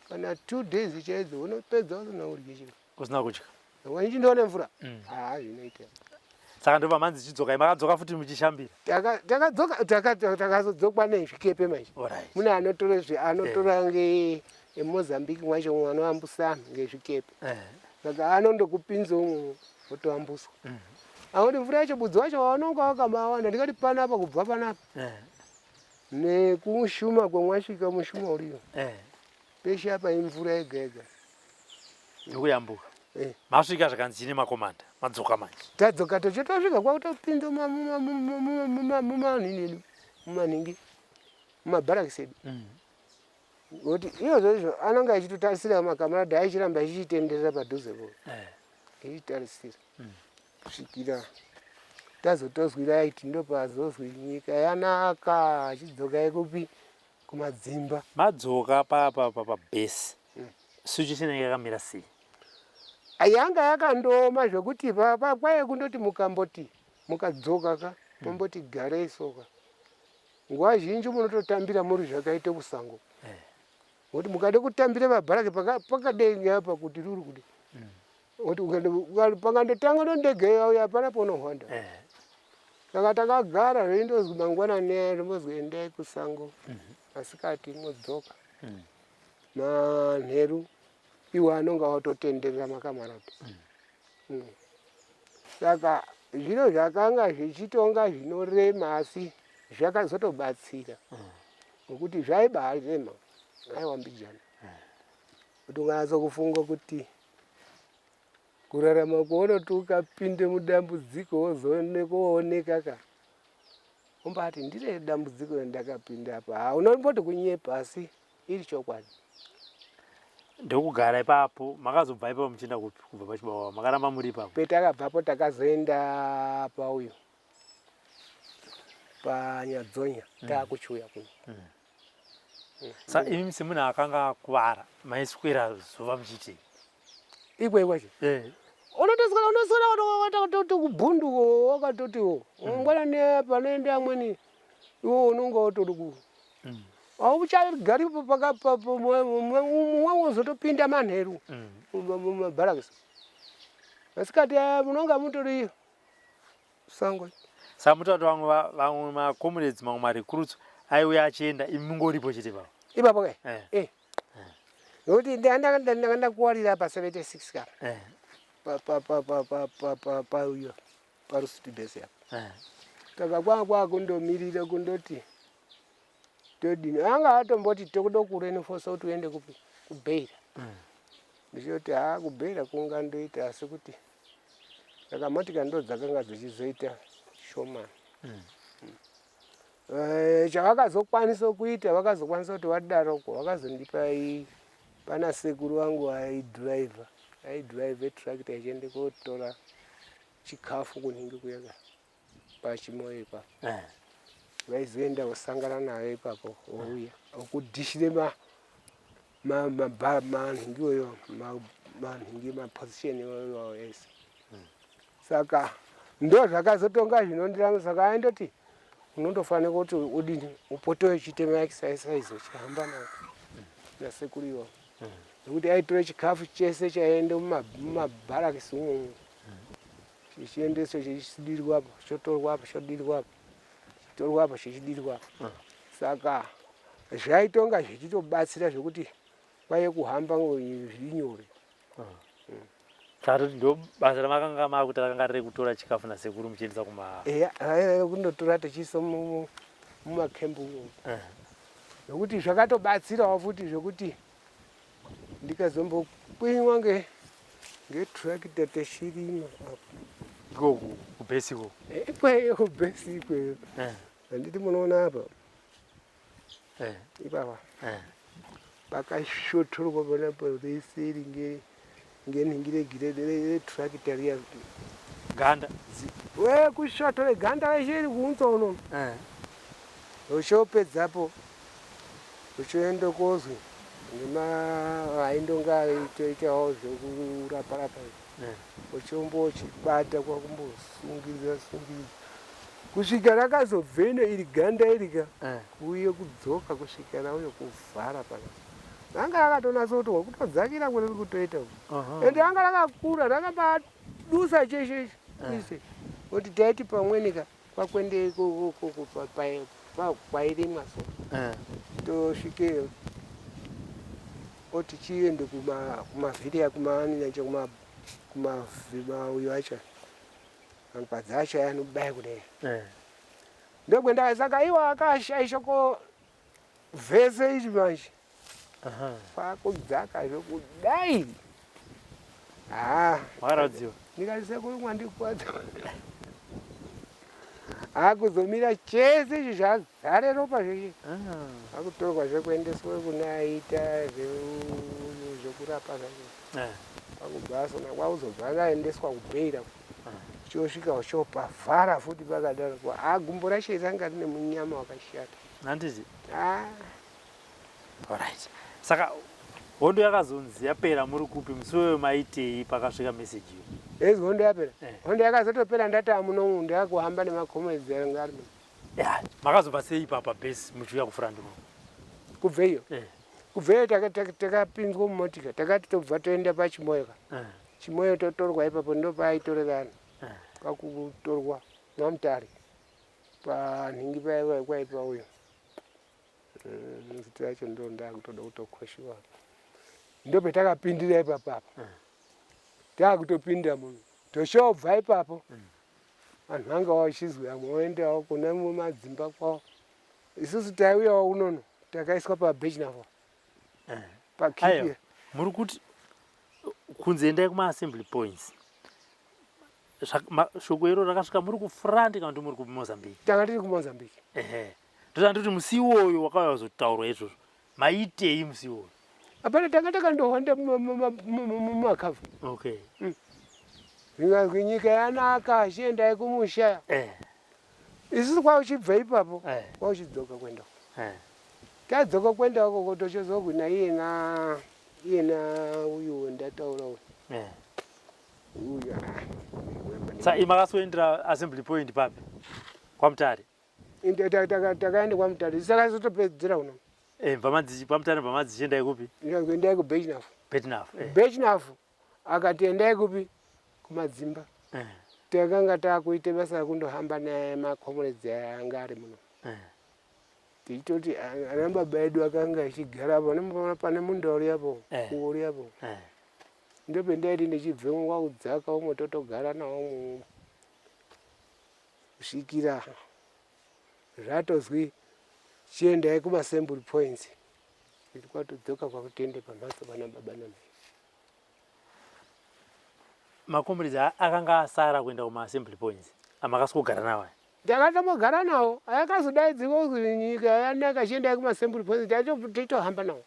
Kana 2 days chaidzo unopedza usina kudya chikafu. Usina kudya. Uchindoona mvura. Zvinoita. Saka ndobva manzi chidzokai, makadzoka futi muchishambira. Takadzoka, takazodzokwa nezvikepe manje. Alright. Mune anotora anotora nge eMozambique mwacho anoambusa anhu ngezvikepe. Saka anondokupinza umu wotoambuswa. Akuti mvura yacho budzi wacho waunonga wakabawanda ndikati panapa kubva panapa. Nekushuma kwemwasvika mushuma uriyo. Peshe apa imvura yega yega. Ndokuyambuka. Masvika zvakanzi chine makomanda, madzoka manje. Tadzoka tochitosvika kwakutopinda mumaningi, mumabharakisi edu. Ngokuti iyozvo izvo anonga achitotarisira makamarada aichiramba achichitenderera padhuzepo. Achitarisira. Kusvikira tazotozwi right ndopazozwi nyika yanaka achidzoka kupi kumadzimba. Madzoka pabase. Situation yanga yakamira sei? Yanga yakandooma zvekuti kwaiye kundoti mukamboti mukadzoka ka mamboti garei soka. Nguva zhinji munototambira muri zvakaita kusango. Ngokuti mukade kutambira pabharaki pakadei ngeapa kuti ruri kudi. Ngokuti pakandotanga ndege yauya hapana paunohwanda. Saka takagara zveindozwi mangwanani aya tombozwi endai kusango. Masikati modzoka. Manheru iwo anonga watotenderera makamarata. Saka zviro zvakanga zvichitonga zvinorema asi zvakazotobatsira. Ngokuti zvaibarema aiwambijana. Kuti unganatsa kufunga kuti kurarama kwaunoti ukapinde mudambudziko wozooneka ka. Umbati ndire dambudziko randakapinda apa. Unomboti kunyepa asi iri chokwadi. Ndokugara ipapo, makazobva ipapo muchienda kupi kubva pachibawa? Makaramba muri ipapo? Petakabvapo takazoenda pauyo paNyadzonya taakuchiuya kuno. Saka imi semunhu akanga akuvara maiswera zuva muchiitei? Ikwe kwacho. Unotoswera unoswera wakatoti kubhundu wakatotiwo. Mangwanani panoenda amweni iwe unonga watori ku. Auchagaripo mumwe wozotopinda manheru mumabharakisi. Masikati aya munonga mutori sango. Saka mutaura kuti vamwe macomrades mamwe marecruits aiuya achienda imi mungoripo chete ipapo? Ipapo kai? Nokuti ndanga ndakuwarira pa 76 ka. Pauyo parusuti base apa. Saka kwanga kwakundomirira kundoti todini. Anga atomboti tokuda kurenforsa kuti uende kupi kuBeira. Ndichoti haa kuBeira kungandoita asi kuti saka motika ndo dzakanga dzichizoita shomani. Chavakazokwanisa kuita vakazokwanisa kuti vadaroko vakazondipa Pana sekuru vangu aidhiraivha, aidhiraivha tractor ichienda kotora chikafu kunhingi kuya paChimoyo ipapo. Eh. Vaizoenda vosangana nayo ipapo ouya okudhishire ma manhingi iyoyo manhingi maposition iyoyo ese. Saka ndo zvakazotonga zvinondiramba saka aindoti unondofanira kuti udini upote uchiite maexercise uchihamba nawo nasekuru iwawo nekuti aitora chikafu chese chaienda mumabharakisi umomo chichiendeswa chichidirwapo chotorwapo chodirwapo chitorwapo chichidirwapo saka zvaitonga zvichitobatsira zvekuti kwaive kuhamba zviri nyore. Saka toti ndo basa ramakanga makuita rakanga riri kutora chikafu nasekuru muchiendesa kuma Eya, raive kundotora tichiisa mumakembu umo. Eh. Nokuti zvakatobatsirawo futi zvekuti ndikazombokwinywa nge ngetrakita techirima apo. Iko kubhesi iko. Eh, Ikweyo kubhesi ikweyo. Eh. Handiti munoona apa Eh. Ipapa. Eh. Pakashotorwa panapa rese ringe ngenhingi retrakita riya. Ganda. We kushotore ganda reshe iri kuunza unono. Eh. Uchopedzapo uchoenda kozwi nema aindonga aitoitawo zvekurapa-rapa Eh. Uchombochibata kwakumbosungirira sungirira kusvika rakazobveno iri ganda irika Eh. Kuuye kudzoka kusvika rauye kuvhara pana ranga rakatonatsa kuti kutodzakira kuri kutoita uku. Ende ranga rakakura rakabadusa cheshe ise kuti taiti pamweni ka kwakwende kwairimwa so tosvikeyo oti chiende kumavhiri kumaaninacho kumauyo acho mangwadzi acho anobaya kudai ndokwenda saka iwo akashaisha ko vhese izvi manje kwakudzaka zvekudai haa Wakaradziwa. Ndikati sekuru mwandikwadza akuzomira chese izvi zvazare ropa zveshe akutorwa zvekuendeswe kune aita zvekurapa zvacho kwakubva asona kwakuzobva akaendeswa kuBeira chosvika uchopavhara futi pakadaro a gumbo racho ranga rine munyama wakashata. Handiti? Ah. Alright. Saka hondo yakazonzi yapera muri kupi musi wewe maitei pakasvika meseji iyo? Ezi hondo yapera. Eh. Hondo yakazotopera ndati muno ndakuhamba nemakomedzi anga ari muno. Ya, makazobva sei ipapa base muchiuya kufront kuno? Kubva iyo. Eh. Kubva iyo takapinzwa mumotika takati tobva toenda paChimoyo ka. Chimoyo totorwa ipapo ndopaaitorera vanhu. Kwakutorwa naMutare. Panhingi paiva kwaipa uyo. Zita racho ndo ndakutoda kutokoshiwa. Ndopetakapindira ipapo apa. Takutopinda muno. Tochobva ipapo. Vanhu vanga vachizwi vamwe voendawo kune mumadzimba kwavo. Isusu taiuyawo unono takaiswa paBechnafo. Pakipi. Aiwa, muri kuti kunzi endai kuma-assembly points. Shoko iro rakasvika muri kufront kana kuti muri kuMozambique? Tanga tiri kuMozambique. Ehe. Ndosaka ndoti musi iwoyo wakauya kuzotaurwa izvozvo. Maitei musi iwoyo? Hapana, tanga takandohwanda mumakavha. Okay. Zvikazwi nyika yanaka, chiendai kumusha. Isusu kwauchibva ipapo, kwauchidzoka kuenda. Tadzoka kuenda ukoko tochozogwina iyena iyena uyu ndataura uyu. Uyu. Sa imakasoendera assembly point papi? KwaMutare. Takaenda kwaMutare. Sakazotopedzera uno. Eh, bva kwaMutare bva madzichiendai kupi? Endai kuBechnaf. Betnaf. Bechnaf akati endai kupi? Kumadzimba. Takanga takuite basa rekundohamba nemakomredzi anga ari muno. Tichitoti ana baba edu akanga achigara apo pane munda uri apo, uri apo. Ndopendaiti ndichibvemo kwakudzaka umwe totogara nawo umwe kusvikira zvatozwi chiendai kumassembly points. Kwatodzoka kwakutiende pamhatso pana baba namai. Makomredzi akanga asara kuenda kumaassembly points amakaswogara nawo aya? Takatombogara nawo, akazodaidzirwa kuzi nyika yanaka chiendai kumaassembly points, tichitohamba nawo.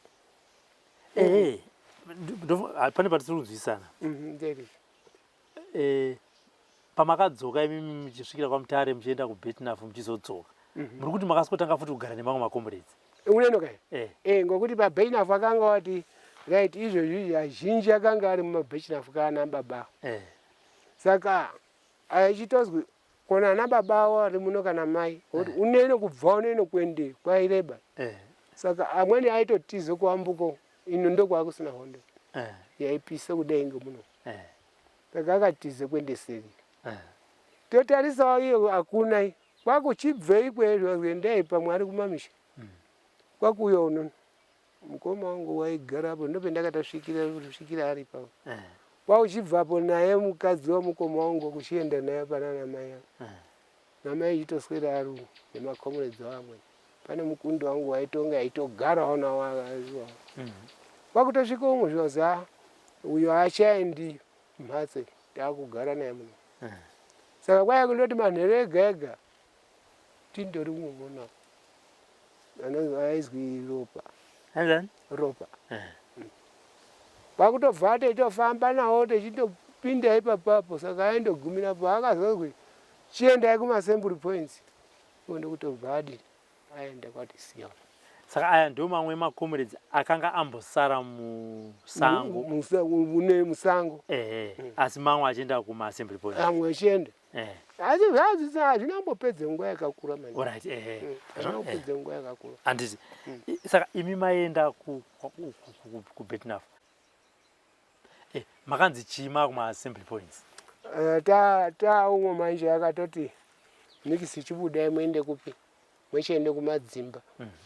Ehe. Pane patisiri kunzwisisana. Eh, pamakadzoka imimi muchisvikira kwaMutare muchienda kuBetnaf muchizodzoka, muri kuti makasingotanga futi kugara nemamwe macomrades? Uneno kai. Eh, ngokuti paBetnaf akanga wati right izvozvi azhinji akanga ari mumaBetnaf kana baba. Saka achitozwi kona ana baba avo ari muno kana mai ngokuti uneno kubva uneno kuende kwaireba. Saka amweni aitotize kuambuko ino ndokwakusina hondo yaipisa kudai ngemuno. Saka akatize kuende seri. Totarisawo iyo hakuna iyi. Kwakuchibvei ikweyo endai pamwe ari kumamisha. Kwakuuya unono. Mukoma wangu waigara apo ndopendakatasvikira kusvikira ari ipapo. Kwakuchibvapo naye mukadzi wamukoma wangu kuchienda naye panana mai avo. Namai achitoswera ari umu nemakomrades amweni. Pane mukundi wangu waitonga aitogarawo nawo ariwawo. Kwakutosvika umwe zvikanzi ah uyo haachaendi mhatso iyi takugara naye muno. Saka kwaiya kundoti manheru ega ega tindori umwe muno anonzi aizwi Ropa. Anzani? Ropa. Kwakutobva techitofamba nawo techitopinda ipapapo saka aindogumirapo akazozwi chiendai kumassembly points iwo ndokutobva adini aenda kwatisiya. Saka aya ndiwo mamwe emacomrades akanga ambosara musango. Mune musango. Ehe, asi mamwe achienda kumaassembly points. Amwe achienda. Asi zvazvisi hazvina kumbopedza nguva yakakura manje. Alright, ehe. Hazvina kupedza nguva yakakura. Handiti. Saka imi maenda kuBetnaf. Makanzi chii makumaassembly points? Taumwe manje akatoti nikisi chibudai muende kupi? Mwechiende kumadzimba.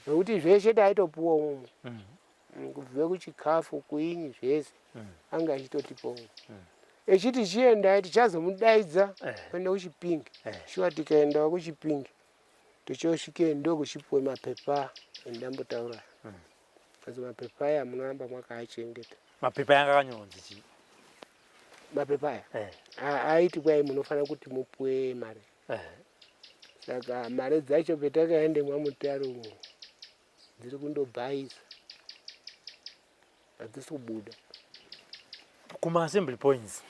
Nekuti zveshe taitopuwa umwe. Kubve kuchikafu kuinyi zvese anga achitotipa umwe. Echiti chiendai tichazomudaidza kuenda kuChipinge. Shuwa tikaendawo kuChipinge tochosvike ndokuchipuwe mapepa endambotaura. Asi mapepa aya munoramba mwakaachengeta. Mapepa anga akanyorwa kunzi chii? Mapepa aya aiti kwai munofanira kuti mupuwe mari. Saka mari dzacho petakaende mwaMutare umo dziri kundobhaisa hadzisi kubuda. Kuma-assembly points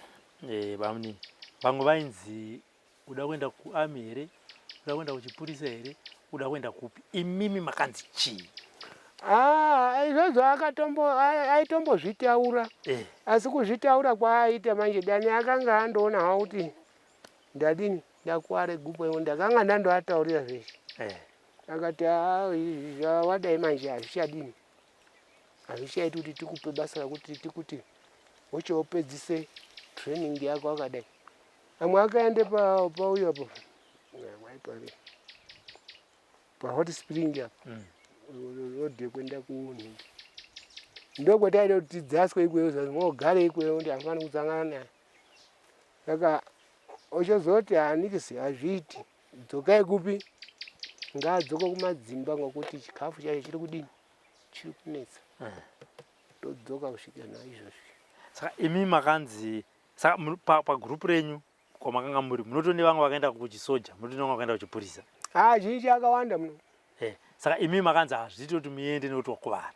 bamunini vamwe vainzi uda kuenda kuarmy here, uda kuenda kuchipurisa here, uda kuenda kupi? Imimi makanzi chii? Ah, izvozvo aitombozvitaura. Asi kuzvitaura kwaaita manje Dani akanga andoona hawo kuti ndadini ndakuware gumbo imo ndakanga ndandoataurira zveshe. Akati wadai manje hazvichadini hazvichaiti kuti tikupe basa rakuti tikuti wochopedzise training yako akadai. Amwe akaende pauyo apo pahot spring apo road yekuenda kunhingi ndokwataida kuti tidzaswe ikweyo zvanzi mogare ikweyo kuti hamufani kusangana naye. Saka ochozoti hanikisi hazviiti dzokai kupi ngaadzoke kumadzimba ngokuti chikafu chacho chiri kudini chiri kunetsa. Todzoka kusvika naizvozvi. Saka imi makanzi saka pagroup renyu kwamakanga muri munotone vamwe vakaenda kuchisoja, munotone vamwe vakaenda kuchipurisa. Zhinji akawanda muno. Saka imi makanzi hazviiti kuti muende nekuti wakuvara.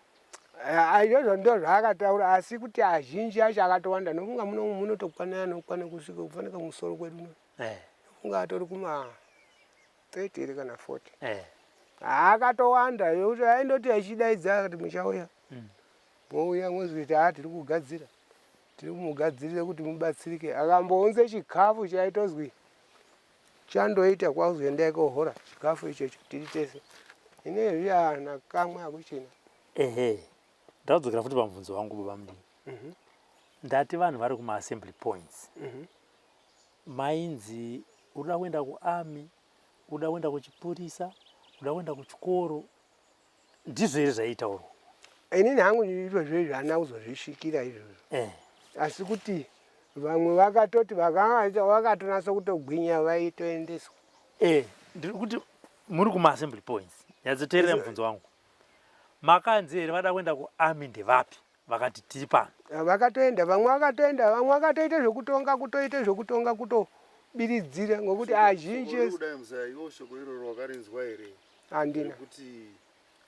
Izvozvo ndo zvaakataura asi kuti azhinji acho akatowanda nokunga muno munotokwana anokwana kusvika kufanika kumusoro kwedu uno. Nokunga atori kuma 30 here kana 40. Akatowanda yokuti aindoti achidaidza akati muchauya. Mouya mozoti tiri kugadzira. Tiri kumugadzirira kuti mubatsirike. Akambounze chikafu chaitozwi chandoita kwakuzoendai kohora chikafu ichocho tiri tese. Inezvi ana kamwe akuchina. Ehe. Ndadzokera futi pamubvunzo wangu baba mudini. Ndati vanhu vari kuma-assembly points. Mainzi uda kuenda kuarmy, uda kuenda kuchipurisa, uda kuenda kuchikoro. Ndizvo here zvaitaurwa? Inini hangu izvozvo izvo handina kuzozvisvikira izvozvo. Asi kuti vamwe vakatoti vakatonatsa kutogwinya vaitoendeswa. Ndiri kuti muri kuma-assembly points. Nyatsoteerera mubvunzo wangu. Makanzi here vada kuenda kuarmy ndevapi? Vakati tiri pano. Vakatoenda, vamwe vakatoenda, vamwe vakatoita zvekutonga, kutoita zvekutonga, kutobiridzira ngokuti azhinji Kudai muzaya iwo shoko iroro wakarinzwa here? Handina. Kuti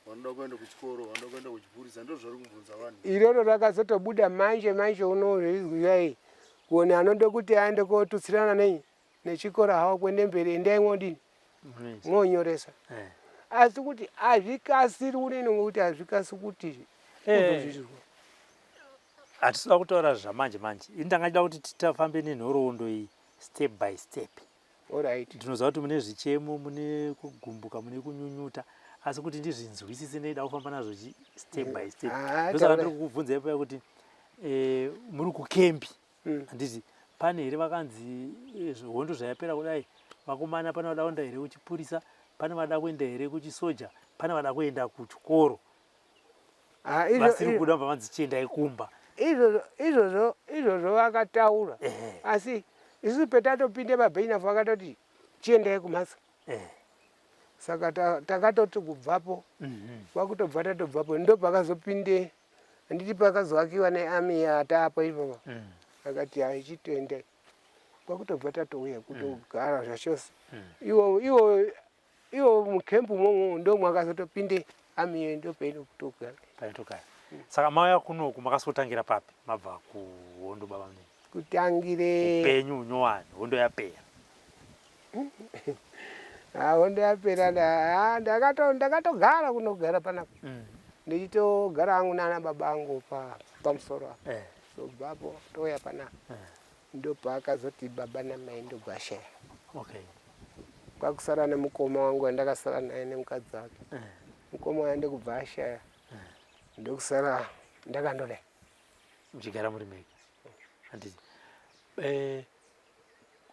Vanoda kuenda kuchikoro, vanoda kuenda kuchipurisa, ndizvo zvari kubvunza vanhu. Iroro rakazotobuda manje manje uno zveizwi kuone anoda kuti aende kotutsirana nei nechikoro hawo kuende mberi, endai mwodini mwonyoresa. Asi kuti hazvikasiri unene ngokuti hazvikasi kuti uzozvitirwa. Hatisi kutaura zvamanje manje. Ini ndanga ndida kuti titafambe nenhoroondo iyi step by step. Alright. Ndinoziva kuti mune zvichemo, mune kugumbuka, mune kunyunyuta, asi kuti ndizvinzwisise ndinoda kufamba nazvo step by step. Ah, Ndosaka taura. ndiri kukubvunzai paya kuti muri kukembi, handiti pane here vakanzi hondo zvayapera kudai, vakomana pane vada kuenda here kuchipurisa, pane vada kuenda here kuchisoja, pane vada kuenda kuchikoro? Ah, Vasiri kuda bva vanzi chiendai kumba. Izvozvo vakataura. Asi isusu petatopinde paBeinafu vakatoti chiendai kumhatso. Saka takatoti kubvapo, kwakutobva tatobvapo, ndo pakazopinde, handiti pakazoakiwa nearmy yatapo ipapo. Akati hai, chitoendai, kwakutobva tatouya kutogara zvachose. Iwo mukempu imomo ndo mwakazotopinde army iyo, ndo peino kutogara. Paitogara. Saka mauya kunoku makasotangira papi mabva kuhondo, baba munini? Kutangire Upenyu unyowani hondo yapera. Ah, hondo yapera, ndakatogara kunogara panapa, ndichitogara hangu nana baba angu pamusoro apa. Sobvapo touya panapa, ndopaakazoti baba namai ndobvashaya. Kwakusara nemukoma wangu wandakasara naye nemukadzi wake. Mukoma waye ndokubva ashaya, ndokusara ndakandodai. Muchigara muri mega, handiti?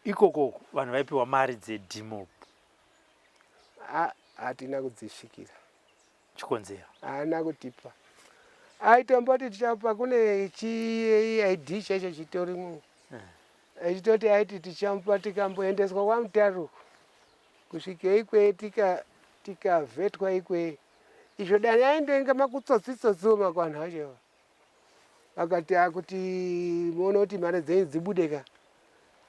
Ikoko vanhu vaipiwa mari dzedemob? Hatina kudzisvikira. Chikonzero? Haana kutipa. Aitomboti tichapa, kune chiID chacho chitorimo, echitoti aiti tichamupa, tikamboendeswa kwaMutaruku kusvika ikwe tikavhetwa ikwe. Izvo dani aindenge makutsotsi-tsotsiwo makwanhu acho, akati akuti muone kuti mari dzenyu dzibude ka,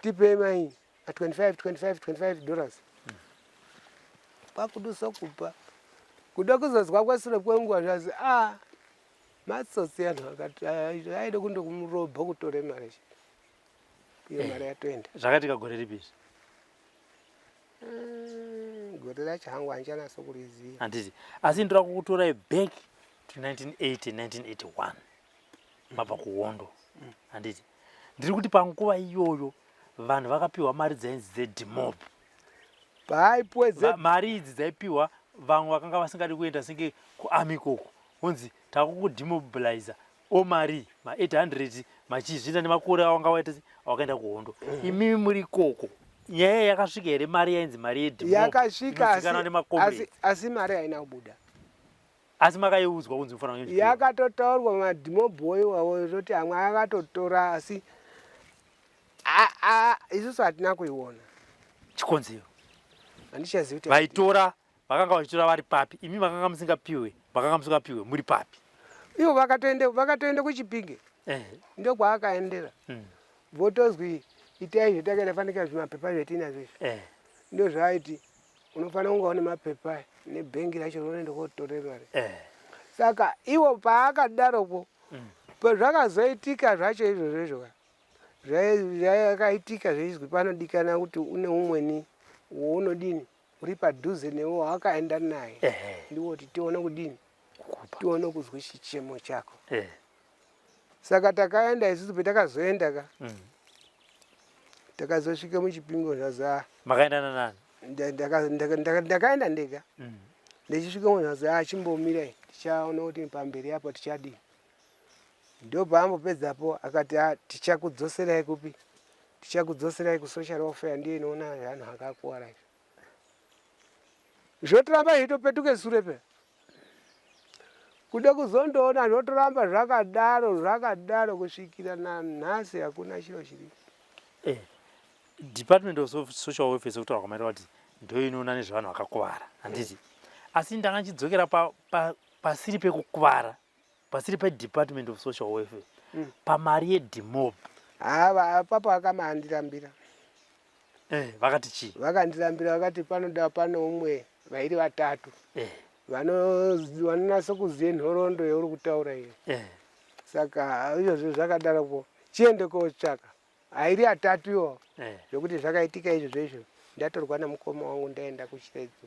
tipei mai 25 25 $25, kwakudusa kupa kuda kuzozwa kwesure kwenguva zvazi a matsotsi anhu, akati aide kundokumurobha kutore mari iyo, mari yatoenda. Zvakaitika gore ripi izvi? Gore racho hangu handichanatso kuriziva. Handiti, asi ndoda kukutorai back to 1980, 1981, mabva kuhondo, handiti? Ndiri kuti panguva iyoyo vanhu vakapiwa mari dzainzi dzedemob. Paaipuwe Mari idzi dzaipiwa vamwe vakanga vasingadi kuenda senge kuarmy ikoko, onzi takukudemobiliza, omari ma800 machizviita nemakore awanga waita wakaenda kuhondo. Imimi muri ikoko, nyaya iyi yakasvika here, mari yainzi mari yedemob? Yakasvika, inozikanwa nemacomrades. Asi mari haina kubuda. Asi makaiudzwa kunzi mufanira kunge muchipiwa? Yakatotaurwa mademob iwawo, zoti amwe akatotora, asi isusu hatina kuiona. Chikonzero? Handichazivi kuti Vaitora vakanga vachitora vari papi? Imi makanga musingapiwe, makanga musingapiwe muri papi? Ivo vakatoende kuChipinge, ndokwaakaendera. Votozwi itai zvetakaenda, fanika zvimapepa zvetinazvo izvi. Ndo zvaaiti unofanira kunge une mapepa nebhengi racho rinoenda kotore mari. Saka iwo paakadaroko, pazvakazoitika zvacho izvozvo izvo ka, zvakaitika zveizwi panodikana kuti une umweni wounodini uri padhuze newe wawakaenda naye, ndiwo kuti tione kudini, Kukupa. Tione kuzwa chichemo chako. Saka takaenda isusu, petakazoenda ka, takazosvika muChipingo zvaza. Makaenda nanani? Ndakaenda ndega. Ndichisvika zvaza, achimbomirai, tichaona kuti pamberi apo tichadini. Ndopaambopedzapo akati, "Ah, tichakudzoserai kupi? Tichakudzoserai kusocial welfare, ndiyo inoona zvanhu akakuwara izvi." Zvotoramba zveitopetuke sure pe kuda kuzondoona, zvotoramba zvakadaro zvakadaro kusvikira nanhasi, hakuna chiro chiri. Department of Social Welfare, sekutaura kwamaita kuti ndo inoona nezvevanhu vakakuvara, handiti? Asi ndanga ndichidzokera pasiri pekukuvara, pasiri peDepartment of Social Welfare, pamari yedemob. Hava apapo akamandirambira. Vakati chii? Vakandirambira, vakati panoda pane umwe vairi vatatu. Vanonasa kuzive nhoroondo yauri kutaura iyo. Saka izvozvo zvakadaroko, chiende kotsvaka airi atatu iwo zvokuti zvakaitika izvozvo izvo. Ndatorwa namukoma wangu, ndaenda kuChiredzo.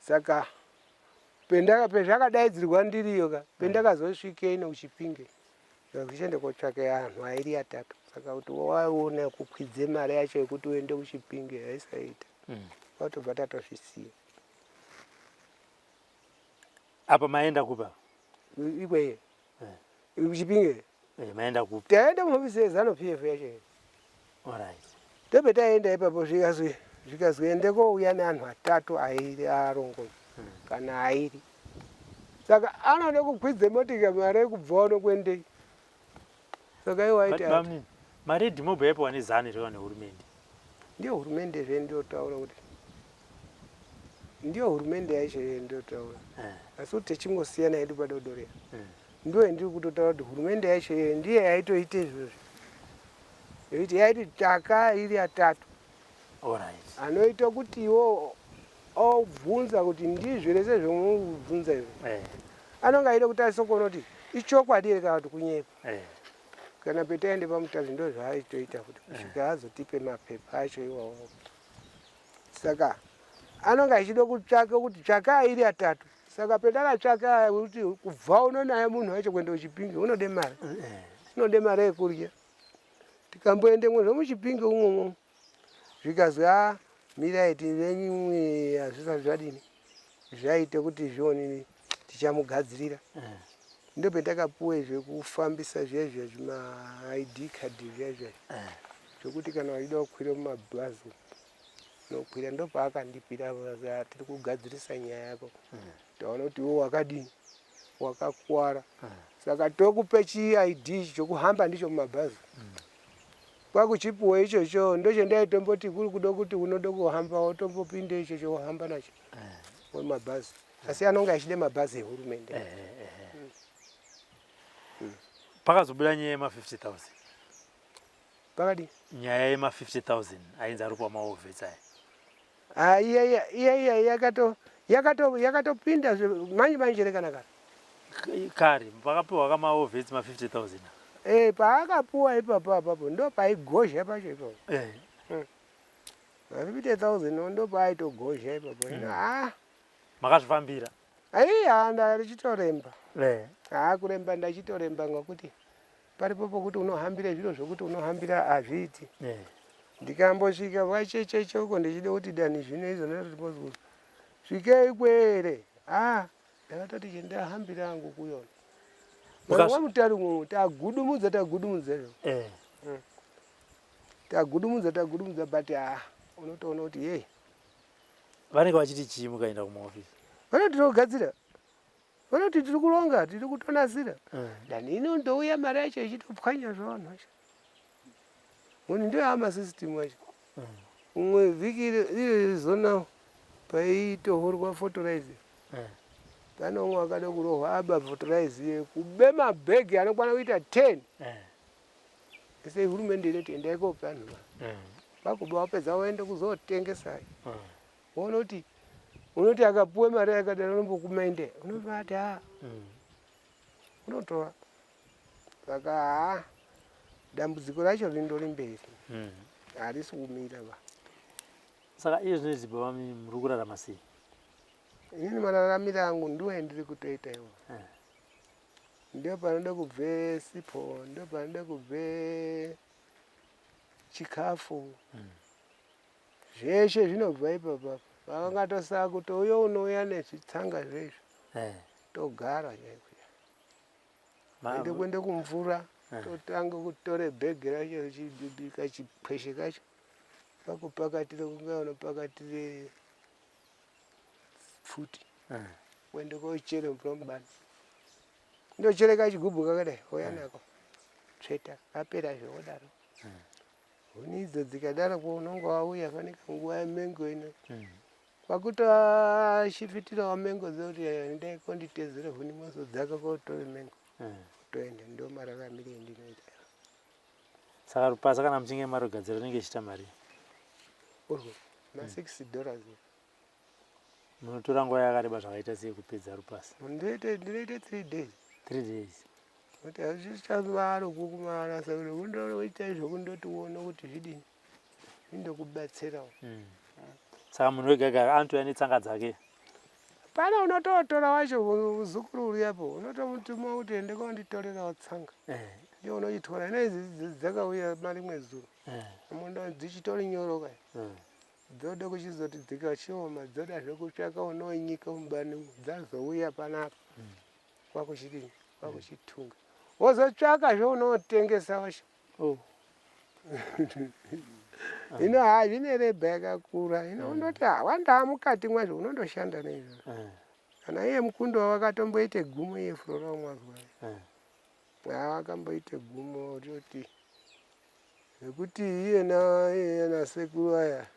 Saka pezvakadaidzirwa ndiriyo ka, pendakazosvike ino kuChipinge, zvakuchiende kotsvaka anhu airi atatu. Saka kuti waona kukwidze mari yacho yekuti uende kuChipinge haisaita. Kwatobva tatozvisiya. Apa maenda kupa? Ikweyo kuChipinge. Maenda kupi? Taenda muhofisi yeZANU PF yacho. Alright. Tobe taenda ipapo, zvikazwi ende kouya neanhu atatu airi arongo kana airi. Saka anoda kukwidze motika mari yekubva uno kuendei? Saka iwo aiti Bamnini, mari yedemob yaipiwa neZANU here kana nehurumende? Ndiyo hurumende zve ndiotaura kuti ndiyo hurumende yacho iye ndiotaura. Asi kuti tichingosiyana hedu padodori, ndiyo yandiri kutotaura kuti hurumende yacho iye ndiye yaitoita izvozvo, yoiti yaiti tsvaka iri atatu anoita kuti iwo obvunza kuti ndizvo here sezvomubvunza izvo. Anonge aida kuti asokuona kuti ichokwadi here kana kuti kunyepa. Kana petaende pamutazi, ndo zvaaitoita kuti kusvika azotipe mapepa acho iwawo. Saka anonge achida kutsvaka kuti tsvaka airi atatu. Saka pendakatsvaka kuti kubva uno naye munhu wacho kuenda kuChipinge unode mari, unode mari yekurya. Tikamboendemwo zvomuChipinge umwomwo, zvikazwi a mirai tivenyimwe, hazvisati zvadini zvaite kuti zvionini, tichamugadzirira. Ndopendakapuwe zvekufambisa zviya zviya, zvima ID card zviya zviya, zvokuti kana uchida kukwira mumabhazi unokwira. Ndopaakandipira, tiri kugadzirisa nyaya yako, taona kuti iwe wakadini, wakakuwara, saka tokupe chi ID ichi chokuhamba ndicho mumabhazi. Kwakuchipuwa ichocho, ndochendaitomboti kuri kuda kuti unoda kuhamba, wotombopinde ichocho wohamba nacho mumabhazi. Asi anonge achida mabhazi ehurumende. Pakazobuda nyaya yema50 000. Pakadi? Nyaya yema50 000 ainzi ari kupa mawar vets aya. Ah, iya iya iya iya yakatopinda manje manje rekana kare. Kare pakapiwa kamawar vets ma50 000. Paakapuwa ipapo apapo ndo paigozha pacho ipapo. Ma50 000 ndo paaitogozha ipapo. Hino ah. Makazvifambira? Aiya, ndachitoremba. Haa, kuremba ndachitoremba, ngokuti paripo pokuti unohambira zviro zvokuti unohambira hazviiti. Ndikambosvika kwachecheche uko ndichida kuti dani zvino izvo ndatotimbozwa svikei kwere, a ndakatoti chendahambira angu kuyona wamutari umwe, tagudumudza tagudumudza izvo. Tagudumudza tagudumudza, but ha, unotoona kuti yei. Vanenge vachiti chii mukaenda kumaofisi? Vanoti tinogadzira, vanoti tiri kuronga, tiri kutonasira. Dani inondouya mari yacho ichitopwanya zvavanhu vacho. Munhu ndiyo amasystem acho. Umwe vhiki iri zona paitohorwa fertilizer, pane umwe akada kurohwa, aba fertilizer, kube mabhegi anokwana kuita 10. Ese hurumende inoti endai kopa vanhu vakuba, wapedza waende kuzotengesa. Woona kuti unoti akapuwe mari yakadaro unombokumainde unobati a unotora. Saka haa, dambudziko racho rindori mberi, harisi kumira ba. Saka iye zvinoizvi baba, muri kurarama sei? Inini mararamiro angu ndiwo endiri kutoita iwo. Ndio panoda kubve sipo, ndio panoda kubve chikafu, zveshe zvinobva ipapa. Vakangatosaka kuti uyo unouya nezvitsanga zvezvo, togara chaiko. Ende kuende kumvura, totanga kutore bhegi racho richibika chipweshe kacho, pakupakatire kunge unopakatire pfuti. Kuende kochere mvura mubani, ndochereka chigubhu kakadai, ouya nako, tsveta, kapera zveodaro. Huni idzo dzikadaro ko, unonge wauya fanika nguva yemengo ino, kwakutoashifitirawo mengo dzekuti endai konditezere huni, mozodzaka kotore mengo, toenda. Ndo mararamire endinoita. Saka rupasa kana muchinge marugadzira rinenge ichiita mari? Urwo ma $6. Munotora nguva yakareba zvakaita sei kupedza rupasa? Ndinoita ndinoita 3 days. 3 days. Kuti hazvichavaro kukumana saka kundoita zvekundoti uone kuti zvidini. Zvindokubatsirawo. Saka munhu wega wega anotouya netsanga dzake. Pane unototora wacho muzukuru uri apo unotomutuma kuti ende konditorerawo tsanga. Ndiye unochitora. Ine idzi dzakauya marimwe zuro. Munda dzichitori nyoro kai. Dzoda kuchizoti dzikachioma dzodazve kutsvaka unonyika mubani dzazouya panapa. Kwakuchidini? Kwakuchitunga. Wozotsvakazve unotengesa wacho. Oh. Hino haa zvine rebha yakakura. Hino undoti haa wandaa mukati mwazvo unondoshanda neizvozvo. Kana iye mukundo wakatomboite gumo iye Flora wamwazwa. Haa wakamboite gumo toti zvekuti iyena iye nasekuru aya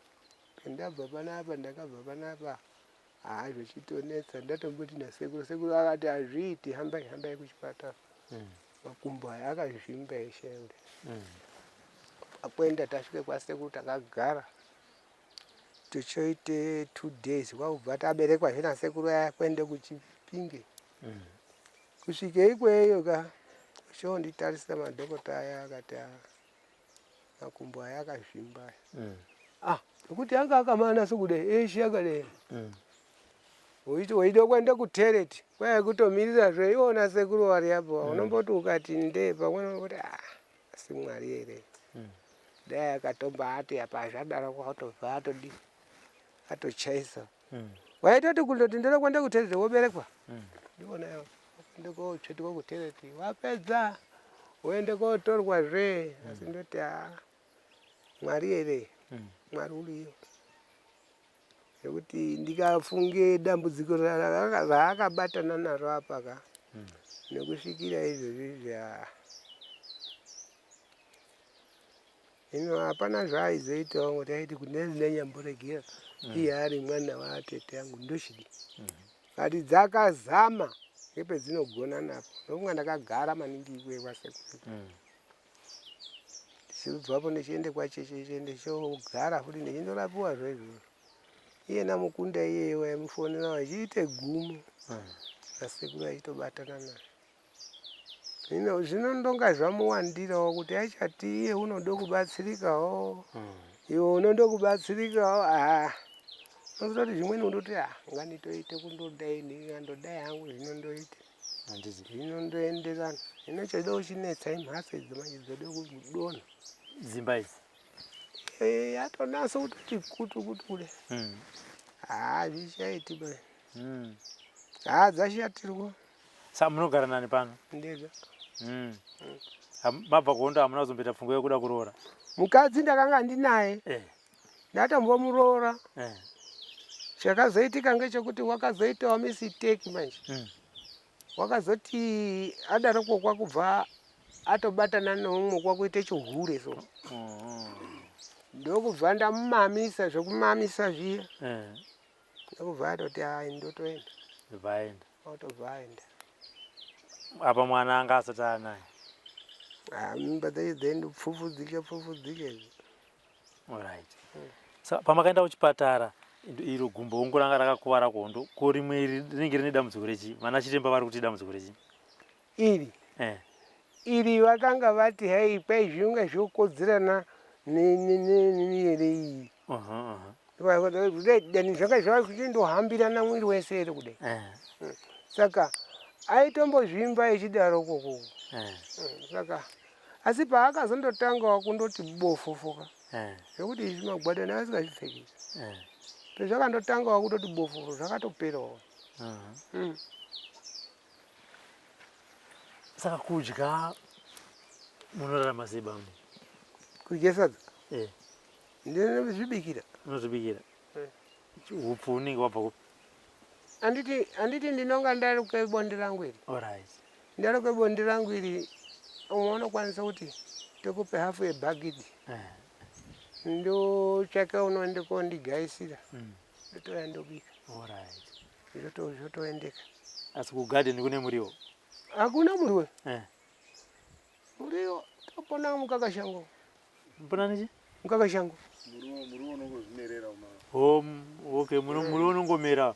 ndabva panapa ndakabva panapa haa zvechitonetsa ndatomboti nasekuru sekuru akati hazviiti hambai hambai kuchipatara. Makumbo aya akazvimba eshe kudai. Akwenda tasvike kwasekuru takagara tichoite 2 days kwakubva taberekwa zve nasekuru aya kuende kuChipinge. Kusvike ikweyo ka chonditarisa madhokota aya akati "Ah, makumbo aya akazvimba aya." Ah, nokuti anga akamana sokudai eshe akadai. Uiti weida kuenda kutereti kwaiya kutomirira zve iwona sekuru vari apo unomboti ukati ndee pamweni unoti ah asi Mwari here. Dai akatomba ati apa zvadaro kwakutobva atodi atochaisa. Waitoti kundoti ndoda kuenda kutereti woberekwa. Ndiwona kuenda kotsvetuka kutereti wapedza woende kotorwa zve asi ndoti ah Mwari here Mwari uriyo. Nekuti ndikafunge dambudziko raakabatana naro apa ka nekusvikira izvozvi izvi haa hino hapana zvaaizoitawo ngokuti aiti kune nenyamboregera iye ari mwana waatete yangu ndochidii but dzakazama ngepedzinogona napo ndokunga ndakagara maningi ikweyo kwasekuru. Ndichibvapo ndichiende kwachecheche ndichogara futi ndichindorapiwa zve izvozvo. Iyena mukunda iyeye waimufonera vachiite gumo asekuru achitobatana naye. Hino zvinondonga zvamuwandirawo kuti achati iye unoda kubatsirikawo iwe unoda kubatsirikawo haa unozototi zvimweni unototi ah nganditoite kundodai ndikandodai hangu zvinondoita. Handiti. Zvinondoenderana. Hino choda kuchinetsa imhatso idzi manje dzoda kudonha. Dzimba idzi. Eh, yatonasa kutoti kutu kutu kudai. Haa zvichaiti bai. Haa dzashatirwa. Saka munogara nani pano? Ndega. Mabva kuhondo hamuna kuzomboita pfungwa yekuda kuroora? Mukadzi ndakanga ndinaye. Ndatombomuroora. Chakazoitika ngechekuti wakazoitawo mistake manje. Wakazoti adaroko kwakubva atobatana neumwe kwakuite chihure so. Ndokubva ndamumamisa zvekumamisa zviya. Ndokubva atoti hai ndotoenda. Ndobva aenda. Otobva aenda. Apa mwana anga asati anaye. Ah, mimba dzacho dzaindopfupfudzika pfupfudzika idzi. Alright. Saka pamakaenda kuchipatara iro gumbo hongu ranga rakakuvara kuhondo ko rimwe iri rinenge rine dambudziko rechi vana chiremba vari kuti dambudziko rechi Iri iri vakanga vati hei kwai zvinonga zvokodzerana neyere iyi. Kudai zvanga zvachindohambirana mwiri wese here kudai. Saka aitombozvimba echidaro ukoko. Saka asi paakazondotangawo kundoti bofofoka zvekuti izvi magwada ndakasingazvipfeki. Pezvakandotangawo kutoti bofofo zvakatoperawo. Saka kudya munorarama sei bambo? Kudya sadza? Ndinozvibikira. Unozvibikira? Hupfu unenge wabva kupi? Anditi anditi ndinonga ndaruka bonde rangu iri. Alright. Ndaruka bonde rangu iri umwe unokwanisa kuti tokupe hafu yebhagidhi. Ndotsvaka unoende kondigaisira. Ndotouya ndobika. Alright. Zvotoendeka. Asi kugarden kune muriwo? Hakuna muriwo. Muriwo topona mukakashango. Mupona nechi? Mukakashango. Muriwo muriwo unongozvimerera uma. Ho ho Okay, muriwo unongomera.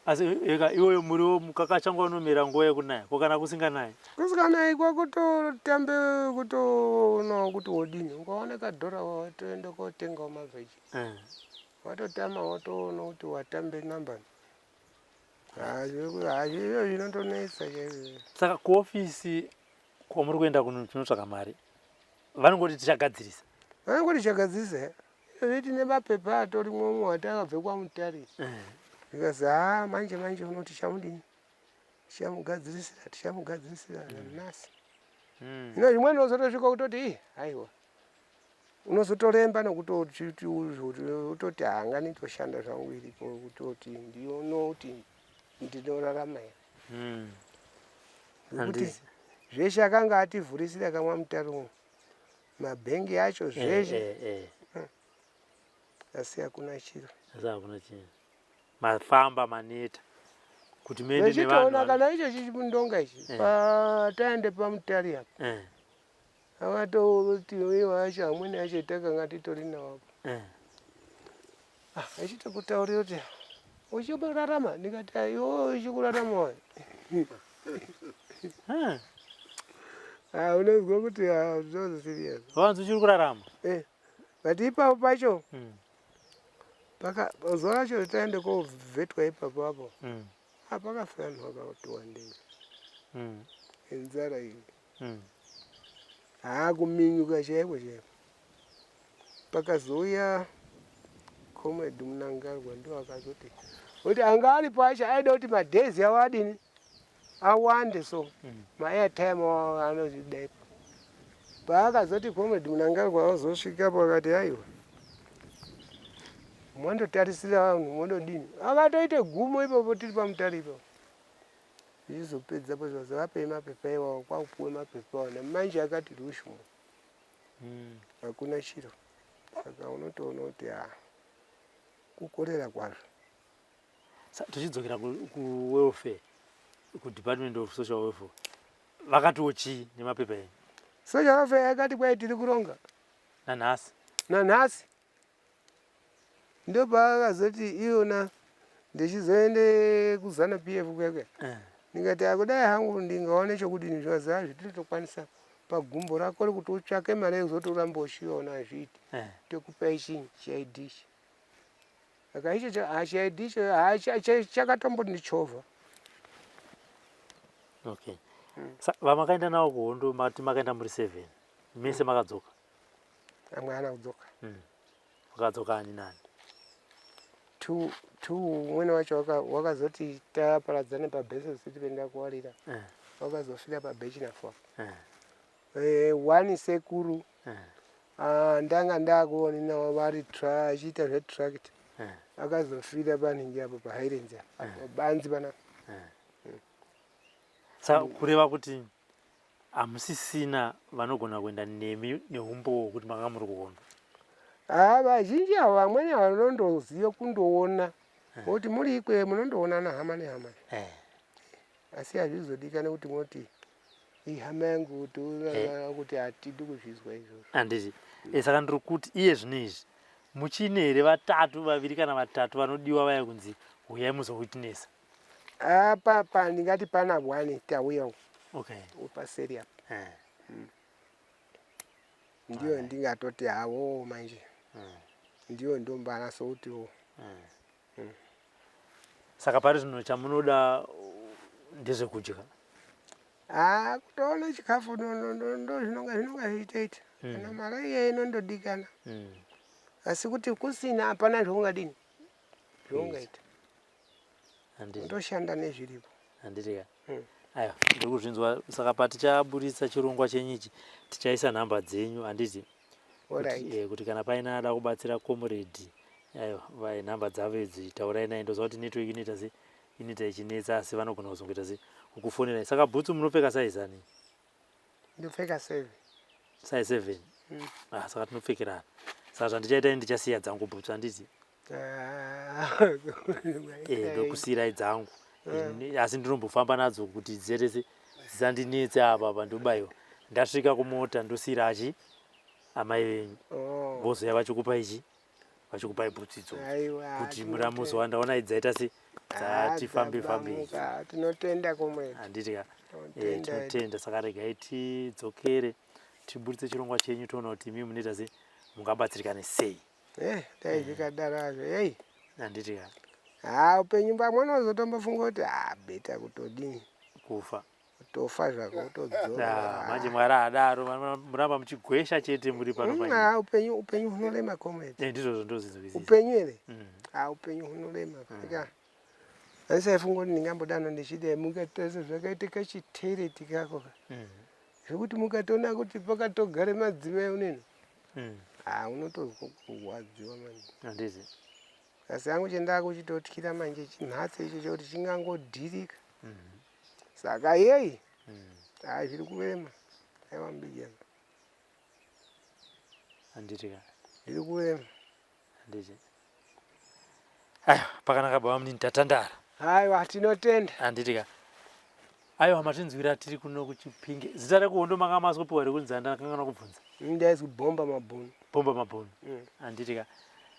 Asi eka iwoyo muriwo mukakachangwa unomera nguva yekunaya. Ko kana kusinganayi? Kusinganayi kwakutotambe kutoonawo kuti wodini. Ukaona kadhora watoenda kotengawo mavheji. Watotama watoona kuti watambe namba. Hazvo zvinontonetsa chaizvo. Saka kuofisi kwamuri kuenda kunotsvaka mari vanongoti tichagadzirisa. Vanongoti tichagadzirisa. Izvozvi tine mapepa atorimwo umo atakabve kwaMutare. Zvikazi haa manje manje uno tichamudini? Tichamugadzirisira, tichamugadzirisira nanhasi. Hino zvimweni unozotosvika kutoti ih haiwa. Unozotoremba nekutoti hanga nitoshanda zvangu iripo kutoti ndionoti ndinorarama here. Nekuti zveshe akanga ativhurisira kamwa Mutare umu. Mabhengi acho zveshe. Asi hakuna chiro. Asi hakuna chiro. Mafamba maneta kuti muende nevanhu. Vechitoona kana icho chichindonga ichi. Pataende paMutare apa. Akatoti iwo acho amweni acho takanga titori nawo apa. Ah, achitokutaurira kuti uchikurarama ndikati iwe uchikurarama wani. Ah, unonzwa kuti ah, serious. Wanzi uchiri kurarama? Eh. But ipapo pacho paka zuva racho taende kovhetwa ipapo apo. Ah, pakafa vanhu vakati wandei. Inzara iyi. Haa kuminyuka chaiko chaiko. Pakazouya Comrade Mnangagwa ndo akazoti kuti anga aripo acho aida kuti madays avo adini awande so maairtime avo anozvidai. Paakazoti Comrade Mnangagwa azosvikapo akati aiwa mondotarisira vanhu mondodini akatoite gumo ipapo tiri paMutare ipapo. Zvichizopedzapo zvikanzi vapei mapepa iwawo kwakupuwe mapepa awo namanje akati rushumo hakuna chiro saka unotoona kuti ha kukorera kwazvo. Tichidzokera kuwelfare kudepartment of social welfare vakatiwo chii nemapepa enyu? Social welfare yakati kwai tiri kuronga nanhasi nanhasi ndopaakazoti iyona ndichizoende kuZANU PF kwekwe ndikati akudai hangu ndingaone chokudini zvikanzi hazvi tinotokwanisa pagumbo rako rekuti utsvake mari yekuzoti urambe uchiona hazviiti tokupai chinyi chiID ichi. Saka icho chiID icho chakatombondichovha. Okay. Vamakaenda navo kuhondo mati makaenda muri 7 mese makadzoka? Amwe haana kudzoka. Vakadzoka ani nani? Two umweni wacho wakazoti taparadzane pabhesi city penda kuwarira. Wakazofira paBechnafo. One sekuru ndanga ndakuona navo vari achiita zvetractor. Akazofira panhingi apo paHighlands apo banzi pana. Saka kureva kuti hamusisina vanogona kuenda nemi neumbowo kuti makanga muri kuhondo? Haa vazhinji avo vamweni vanondoziva kundoona kuti muri ikweyo munondoonana hama nehama. Asi hazvizodikani kuti moti ihama yangu kuti hatidi kuzvizwa izvozvo. Handiti. Saka ndiri kuti iye zvino izvi muchine here vatatu vaviri kana vatatu vanodiwa vaya kunzi huyai muzowitnessa? Apa pa ndingati pana one tauya uku. Okay. Paseri apa. Ndiyo ndingatoti hawo manje. Ndiyo ndombana soutiwo. Saka pari zvino chamunoda ndezvekudya? Ah, kutoona chikafu ndo zvinonga zvichitoita. Kana mari iye inondodikana. Asi kuti kusina hapana zvaungadini zvaungaita. Ndoshanda nezviripo. Handiti ka? Aiwa, ndiri kuzvinzwa. Saka patichaburitsa chirongwa chenyu ichi tichaisa nhamba dzenyu handiti? Kuti kana paine ada kubatsira comrade aiwa nhamba dzavo idzi taurai naye. Ndoziva kuti network inoita se inoita ichinetsa asi vanogona kuzongoita se kukufonerai. Saka bhutsu munopfeka size ani? Ndopfeka 7. Size 7? Ah, saka tinopfekerana. Saka zvandichaita ini ndichasiya dzangu bhutsu handiti? Ndokusiyirai dzangu. Asi ndinombofamba nadzo kuti dzese dzisandinetse apa apa ndobayiwa. Ndasvika kumota ndosiyira achi amai venyu. Vozouya vachikupa ichi. Vachikupai bhutsu idzodzo. Aiwa, Kuti tinotenda. muramuzo wandaona idzi dzaita se dzati fambe fambe idzi. Dzabamuka, tinotenda comrade. Handiti ka? Tinotenda. Tinotenda. Saka regai tidzokere tiburitse chirongwa chenyu, toona kuti imi munoita se mungabatsirikane sei. Dai zvikadaro hazvo, ei. Handiti ka? Ha, upenyu pamwe unozotombofunga kuti ha, better kutodini? Kufa. Kutofa zvako, kutodzoka. Ah, manje Mwari haadaro, muramba muchigwesha chete muri pano panyika. Ha, upenyu hunorema, comrade. Ndizvozvo ndozvinzwisisa. Upenyu here? Ha, upenyu hunorema. Ika handisaifunga kuti ndingambodano ndichidai. Mukatarisa zvakaita kachitereti kako ka, zvekuti mukatoona kuti pakatogare madzimai uneno, ha, unotozwa kurwadziwa manje. Handiti. Asi hangu chendakuchitotyira manje chimhatso icho chokuti chingangodhirika. Saka yei, hai, zviri kurema, aiwa mbijana. Handiti ka? Zviri kurema. Handiti. Aiwa, pakanaka baba munini, tatandara. Aiwa, tinotenda. Handiti ka? Aiwa, matinzwira, tiri kuno kuChipinge. Zita rekuhondo manga masikupiwa rekunzi handakangana kubvunza? Ndaizwi Bhomba Mabhunu. Bhomba Mabhunu. Mm. Handiti ka?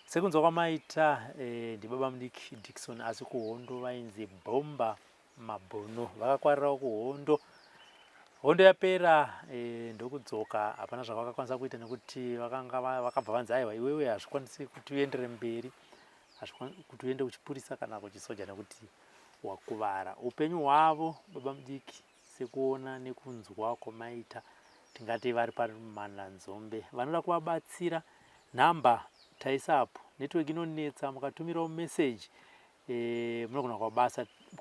Sekunzwa kwamaita, ndibaba mudiki Dikson, asi kuhondo vainzi Bhomba Mabhunu. Vakakwarirawo kuhondo. Hondo yapera, ndokudzoka, hapana zvavakakwanisa kuita nekuti vakanga vakabva vanzi aiwa, iwewe hazvikwanisi kuti uendere mberi, kuti uende kuchipurisa kana kuchisoja nekuti wakuvara. Upenyu hwavo baba mudiki, sekuona nekunzwa kwamaita, tingati vari pamananzombe. Vanoda kuvabatsira, nhamba taisapo. Network inonetsa, mukatumirawo meseji munogona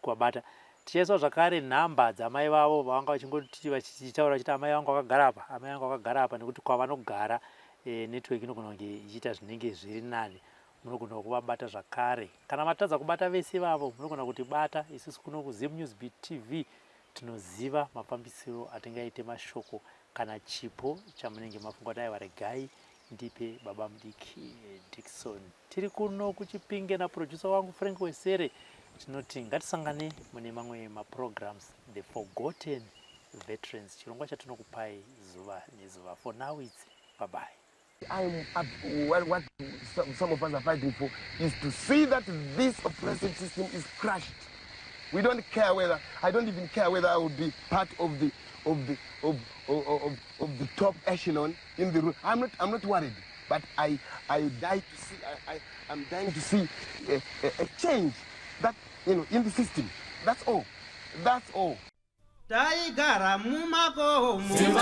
kuvabata. Tichaiswa zvakare nhamba dzamai vavo vavanga vachingoti vachitaura vachiti amai vangu vakagara apa, amai vangu vakagara apa, nekuti kwavanogara network inogona kunge ichiita zvinenge zviri nani. Munogona kuvabata zvakare. Kana matadza kubata vese vavo, munogona kutibata isusu kuno kuZim News Beat TV. Tinoziva mafambisiro atingaite mashoko kana chipo chamunenge mafunga kuti aiwa, regai ndipe baba mudiki Dikson. Tiri kuno kuChipinge naproducer wangu Frank Wesere. Tinoti ngatisangane mune mamwe maprograms, The Forgotten Veterans, chirongwa chatinokupai zuva nezuva. For now it's bye bye. I'm up, what some of us are fighting for is to see that this oppressive system is crushed. We don't care whether, I don't even care whether I will be part of the top echelon in the room. I'm not worried, but I die to see, I'm dying to see a change in the system. That's all. That's all. Taigara mumakomo, mumakomo,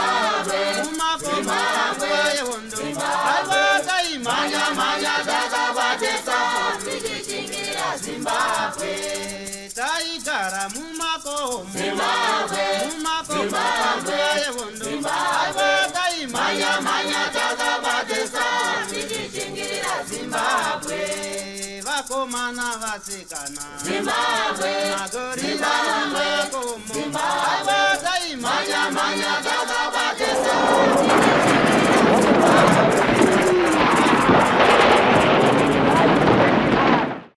nguva yehondo. Aiwa, taimhanya mhanya takabatesa, tichishingirira Zimbabwe. Taigara mumakomo, mumakomo, nguva yehondo. Aiwa, taimhanya mhanya takabatesa, tichishingirira Zimbabwe. Vakomana, vasikana, Zimbabwe. Magorila.